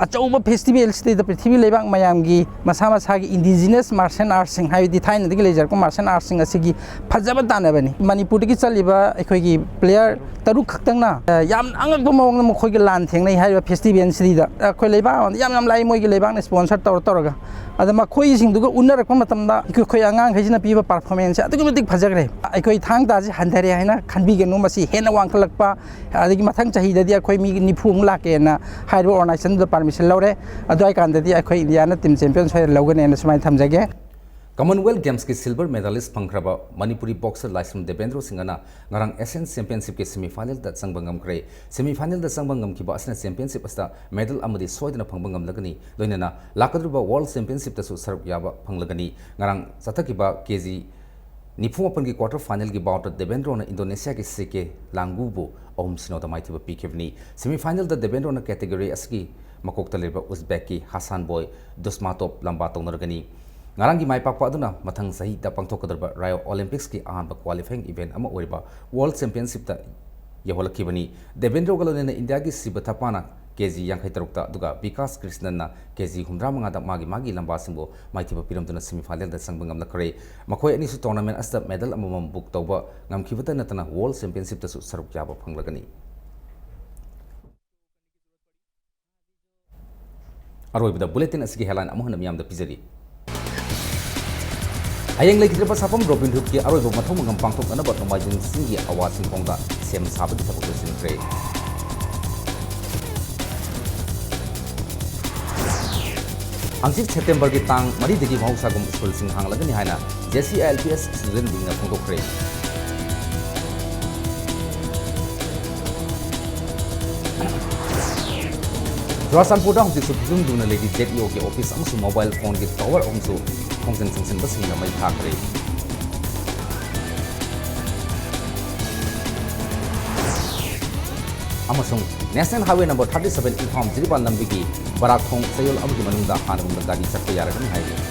ꯑꯆꯧꯕ ꯐꯦꯁꯇꯤꯚꯦꯜꯁꯤꯗꯩꯗ ꯄ꯭ꯔꯤꯊꯤꯕꯤ ꯂꯩꯕꯥꯛ ꯃꯌꯥꯝꯒꯤ ꯃꯁꯥ ꯃꯁꯥꯒꯤ ꯏꯟꯗꯤꯖꯤꯅꯁ ꯃꯥꯔꯁꯤꯌꯦꯜ ꯑꯥꯔꯠꯁꯤꯡ, ꯍꯥꯏꯕꯗꯤ ꯊꯥꯏꯅꯗꯒꯤ ꯂꯩꯖꯔꯛꯄ ꯃꯥꯔꯁꯤꯌꯦꯜ ꯑꯥꯔꯠꯁꯤꯡ ꯑꯁꯤꯒꯤ ꯐꯖꯕ ꯇꯥꯟꯅꯕꯅꯤ꯫ ꯃꯅꯤꯄꯨꯔꯗꯒꯤ ꯆꯠꯂꯤꯕ ꯑꯩꯈꯣꯏꯒꯤ ꯄ꯭ꯂꯦꯌꯔ ꯇꯔꯨꯛ ꯈꯛꯇꯪꯅ, ꯑ, ꯌꯥꯝꯅ ꯑꯉꯛꯄ ꯃꯑꯣꯡꯗ ꯃꯈꯣꯏꯒꯤ ꯂꯥꯟ ꯊꯦꯡꯅꯩ ꯍꯥꯏꯔꯤꯕ ꯐꯦꯁꯇꯤꯚꯦꯜꯁꯤꯗ꯫ ꯑꯩꯈꯣꯏ ꯂꯩꯕꯥꯛ ꯑꯃꯗ ꯌꯥꯝ ꯌꯥꯝ ꯂꯥꯛꯏ, ꯃꯣꯏꯒꯤ ꯂꯩꯕꯥꯛꯅ ꯁ꯭ꯄꯣꯟꯁꯔ ꯇꯧꯔ ꯇꯧꯔꯒ꯫ ꯑꯗ ꯃꯈꯣꯏꯁꯤꯡꯗꯨꯒ ꯎꯅꯔꯛꯄ ꯃꯇꯝꯗ ꯑꯩꯈꯣꯏ, ꯑꯩꯈꯣꯏ ꯑꯉꯥꯡꯈꯩꯁꯤꯅ ꯄꯤꯕ ꯄꯔꯐꯣꯔꯃꯦꯟꯁꯁꯦ ꯑꯗꯨꯛꯀꯤ ꯃꯇꯤꯛ ꯐꯖꯈ꯭ꯔꯦ꯫ ꯑꯩꯈꯣꯏ ꯊꯥꯡ ꯇꯥꯁꯦ ꯍꯟꯊꯔꯦ ꯍꯥꯏꯅ ꯈꯟꯕꯤꯒꯅꯨ, ꯃꯁꯤ ꯍꯦꯟꯅ ꯋꯥꯡꯈꯠꯂꯛꯄ, ꯑꯗꯒꯤ ꯃꯊꯪ ꯆꯍꯤꯗꯗꯤ ꯑꯩꯈꯣꯏ ꯃꯤ ꯅꯤꯐꯨꯃꯨꯛ ꯂꯥꯛꯀꯦꯅ ꯍꯥꯏꯔꯤꯕ ꯑꯣꯔꯒꯅꯥꯏꯖꯦꯁꯟꯗꯨꯗ ꯄꯔꯃꯤꯁꯟ ꯂꯧꯔꯦ꯫ ꯑꯗꯨ ꯍꯥꯏꯀꯥꯟꯗꯗꯤ ꯑꯩꯈꯣꯏ ꯏꯟꯗꯤꯌꯥꯅ ꯇꯤꯝ ꯆꯦꯝꯄꯤꯌꯟ ꯁꯣꯏꯗꯅ ꯂꯧꯒꯅꯦꯅ ꯁꯨꯃꯥꯏꯅ ꯊꯝꯖꯒꯦ꯫ ꯀꯃꯟꯋꯦꯜꯊ ꯒꯦꯝꯁꯀꯤ ꯁꯤꯜꯚꯔ ꯃꯦꯗꯥꯂꯤꯁ ꯐꯪꯈ꯭ꯔꯕ ꯃꯅꯤꯄꯨꯔꯤ ꯕꯣꯛꯁꯔ ꯂꯥꯏꯁ꯭ꯔꯝ ꯗꯦꯕꯦꯟꯗ꯭ꯔꯣ ꯁꯤꯡꯍꯅ ꯉꯔꯥꯡ ꯑꯦꯁꯤꯌꯥꯟ ꯆꯦꯝꯄꯤꯌꯟꯁꯤꯞꯀꯤ ꯁꯦꯃꯤꯐꯥꯏꯅꯦꯜꯗ ꯆꯪꯕ ꯉꯝꯈ꯭ꯔꯦ꯫ ꯁꯦꯃꯤꯐꯥꯏꯅꯦꯜꯗ ꯆꯪꯕ ꯉꯝꯈꯤꯕ ꯑꯁꯤꯅ ꯆꯦꯝꯄꯤꯌꯟꯁꯤꯞ ꯑꯁꯤꯗ ꯃꯦꯗꯜ ꯑꯃꯗꯤ ꯁꯣꯏꯗꯅ ꯐꯪꯕ ꯉꯝꯂꯒꯅꯤ, ꯂꯣꯏꯅꯅ ꯂꯥꯛꯀꯗꯧꯔꯤꯕ ꯋꯥꯔꯜꯗ ꯆꯦꯝꯄꯤꯌꯟꯁꯤꯞꯇꯁꯨ ꯁꯔꯨꯛ ꯌꯥꯕ ꯐꯪꯂꯒꯅꯤ꯫ ꯉꯔꯥꯡ ꯆꯠꯊꯈꯤꯕ ꯀꯦ ꯖꯤ ꯅꯤꯐꯨ ꯃꯥꯄꯟꯒꯤ ꯀ꯭ꯋꯥꯔꯇꯔ ꯐꯥꯏꯅꯦꯜꯒꯤ ꯕꯥꯎꯠꯇ ꯗꯦꯕꯦꯟꯗ꯭ꯔꯣꯅ ꯏꯟꯗꯣꯅꯦꯁꯤꯌꯥꯒꯤ ꯁꯤ ꯀꯦ ꯂꯥꯡꯒꯨꯕꯨ ꯑꯍꯨꯝ ꯁꯤꯅꯣꯗ ꯃꯥꯏꯊꯤꯕ ꯄꯤꯈꯤꯕꯅꯤ꯫ ꯁꯦꯃꯤꯐꯥꯏꯅꯦꯜꯗ ꯗꯦꯕꯦꯟꯗ꯭ꯔꯣꯅ ꯀꯦꯇꯦꯒꯣꯔꯤ ꯑꯁꯤꯒꯤ ꯃꯀꯣꯛꯇ ꯂꯩꯔꯤꯕ ꯎꯖꯕꯦꯛꯀꯤ ꯍꯥꯁꯥꯟꯕꯣꯏ ꯗꯨꯁꯃꯥꯇꯣꯞ ꯂꯝꯕꯥ ꯇꯧꯅꯔꯒꯅꯤ꯫ ꯉꯔꯥꯡꯒꯤ ꯃꯥꯏ ꯄꯥꯛꯄ ꯑꯗꯨꯅ ꯃꯊꯪ ꯆꯍꯤꯗ ꯄꯥꯡꯊꯣꯛꯀꯗꯧꯔꯤꯕ ꯔꯥꯏꯑꯣ ꯑꯣꯂꯤꯝꯄꯤꯛꯁꯀꯤ ꯑꯍꯥꯟꯕ ꯀ꯭ꯋꯥꯂꯤꯐꯥꯏꯌꯤꯡ ꯏꯚꯦꯟꯠ ꯑꯃ ꯑꯣꯏꯔꯤꯕ ꯋꯥꯔꯜꯗ ꯆꯦꯝꯄꯤꯌꯟꯁꯤꯞꯇ ꯌꯧꯍꯜꯂꯛꯈꯤꯕꯅꯤ꯫ ꯗꯦꯕꯦꯟꯗ꯭ꯔꯣꯒ ꯂꯣꯏꯅꯅ ꯏꯟꯗꯤꯌꯥꯒꯤ ꯁꯤꯕ ꯊꯄꯥꯅ ꯀꯦ ꯖꯤ ꯌꯥꯡꯈꯩ ꯇꯔꯨꯛꯇ, ꯑꯗꯨꯒ ꯕꯤꯀꯥꯁ ꯀ꯭ꯔꯤꯁꯅꯟꯅ ꯀꯦ ꯖꯤ ꯍꯨꯝꯗ꯭ꯔꯥ ꯃꯉꯥꯗ ꯃꯥꯒꯤ ꯃꯥꯒꯤ ꯂꯝꯕꯥꯁꯤꯡꯕꯨ ꯃꯥꯏꯊꯤꯕ ꯄꯤꯔꯝꯗꯨꯅ ꯁꯦꯃꯤꯐꯥꯏꯅꯦꯜꯗ ꯆꯪꯕ ꯉꯝꯂꯛꯈ꯭ꯔꯦ꯫ ꯃꯈꯣꯏ ꯑꯅꯤꯁꯨ ꯇꯣꯔꯅꯥꯃꯦꯟꯠ ꯑꯁꯤꯗ ꯃꯦꯗꯜ ꯑꯃꯃꯝ ꯕꯨꯛ ꯇꯧꯕ ꯉꯝꯈꯤꯕꯇ ꯅꯠꯇꯅ ꯋꯥꯔꯜꯗ ꯆꯦꯝꯄꯤꯌꯟꯁꯤꯞꯇꯁꯨ ꯁꯔꯨꯛ ꯌꯥꯕ ꯐꯪꯂꯒꯅꯤ꯫ ꯑꯔꯣꯏꯕꯗ ꯕꯨꯂꯦꯇꯤꯟ ꯑꯁꯤꯒꯤ ꯍꯦꯗꯂꯥꯏꯟ ꯑꯃꯨꯛ ꯍꯟꯅ ꯃꯤꯌꯥꯝꯗ ꯄꯤꯖꯔꯤ꯫ ꯍꯌꯦꯡ ꯂꯩꯈꯤꯗ꯭ꯔꯕ ꯁꯥꯐꯝ ꯔꯣꯕꯤꯟ ꯍꯨꯗꯀꯤ ꯑꯔꯣꯏꯕ ꯃꯊꯧ ꯃꯉꯝ ꯄꯥꯡꯊꯣꯛꯅꯅꯕ ꯅꯣꯡꯃꯥꯏꯖꯤꯡ ꯆꯤꯡꯒꯤ ꯑꯋꯥ ꯁꯤꯡꯈꯣꯡꯗ ꯁꯦꯝ ꯁꯥꯕꯒꯤ ꯊꯕꯛ ꯂꯣꯏꯁꯤꯟꯈ꯭ꯔꯦ꯫ ꯍꯪꯆꯤꯠ ꯁꯦꯞꯇꯦꯝꯕꯔꯒꯤ ꯇꯥꯡ ꯃꯔꯤꯗꯒꯤ ꯃꯍꯧꯁꯥꯒꯨꯝ ꯁ꯭ꯀꯨꯜꯁꯤꯡ ꯍꯥꯡꯂꯒꯅꯤ ꯍꯥꯏꯅ J C I L P S student wingꯅ ꯐꯣꯡꯗꯣꯛꯈ꯭ꯔꯦ꯫ ꯆꯨꯔꯥꯆꯥꯟꯄꯨꯔꯗ ꯍꯧꯖꯤꯛꯁꯨ ꯐꯤꯕꯝ ꯂꯨꯅ ꯂꯩꯔꯤ꯫ Z E O ꯒꯤ office ꯑꯃꯁꯨꯡ mobile phoneꯒꯤ tower ꯑꯍꯨꯝꯁꯨ ꯈꯣꯡꯖꯪ ꯆꯪꯁꯤꯟꯕꯁꯤꯡꯅ ꯃꯩ ꯊꯥꯈ꯭ꯔꯦ꯫ ꯑꯃꯁꯨꯡ National Highway number thirty seven Imphal Jiribam ꯂꯝꯕꯤꯒꯤ ꯕꯔꯥꯛꯊꯣꯡ ꯆꯌꯣꯜ ꯑꯃꯒꯤ ꯃꯅꯨꯡꯗ ꯍꯥꯟꯅꯒꯨꯝꯅ ꯒꯥꯔꯤ ꯆꯠꯄ ꯌꯥꯔꯒꯅꯤ ꯍꯥꯏꯔꯤ꯫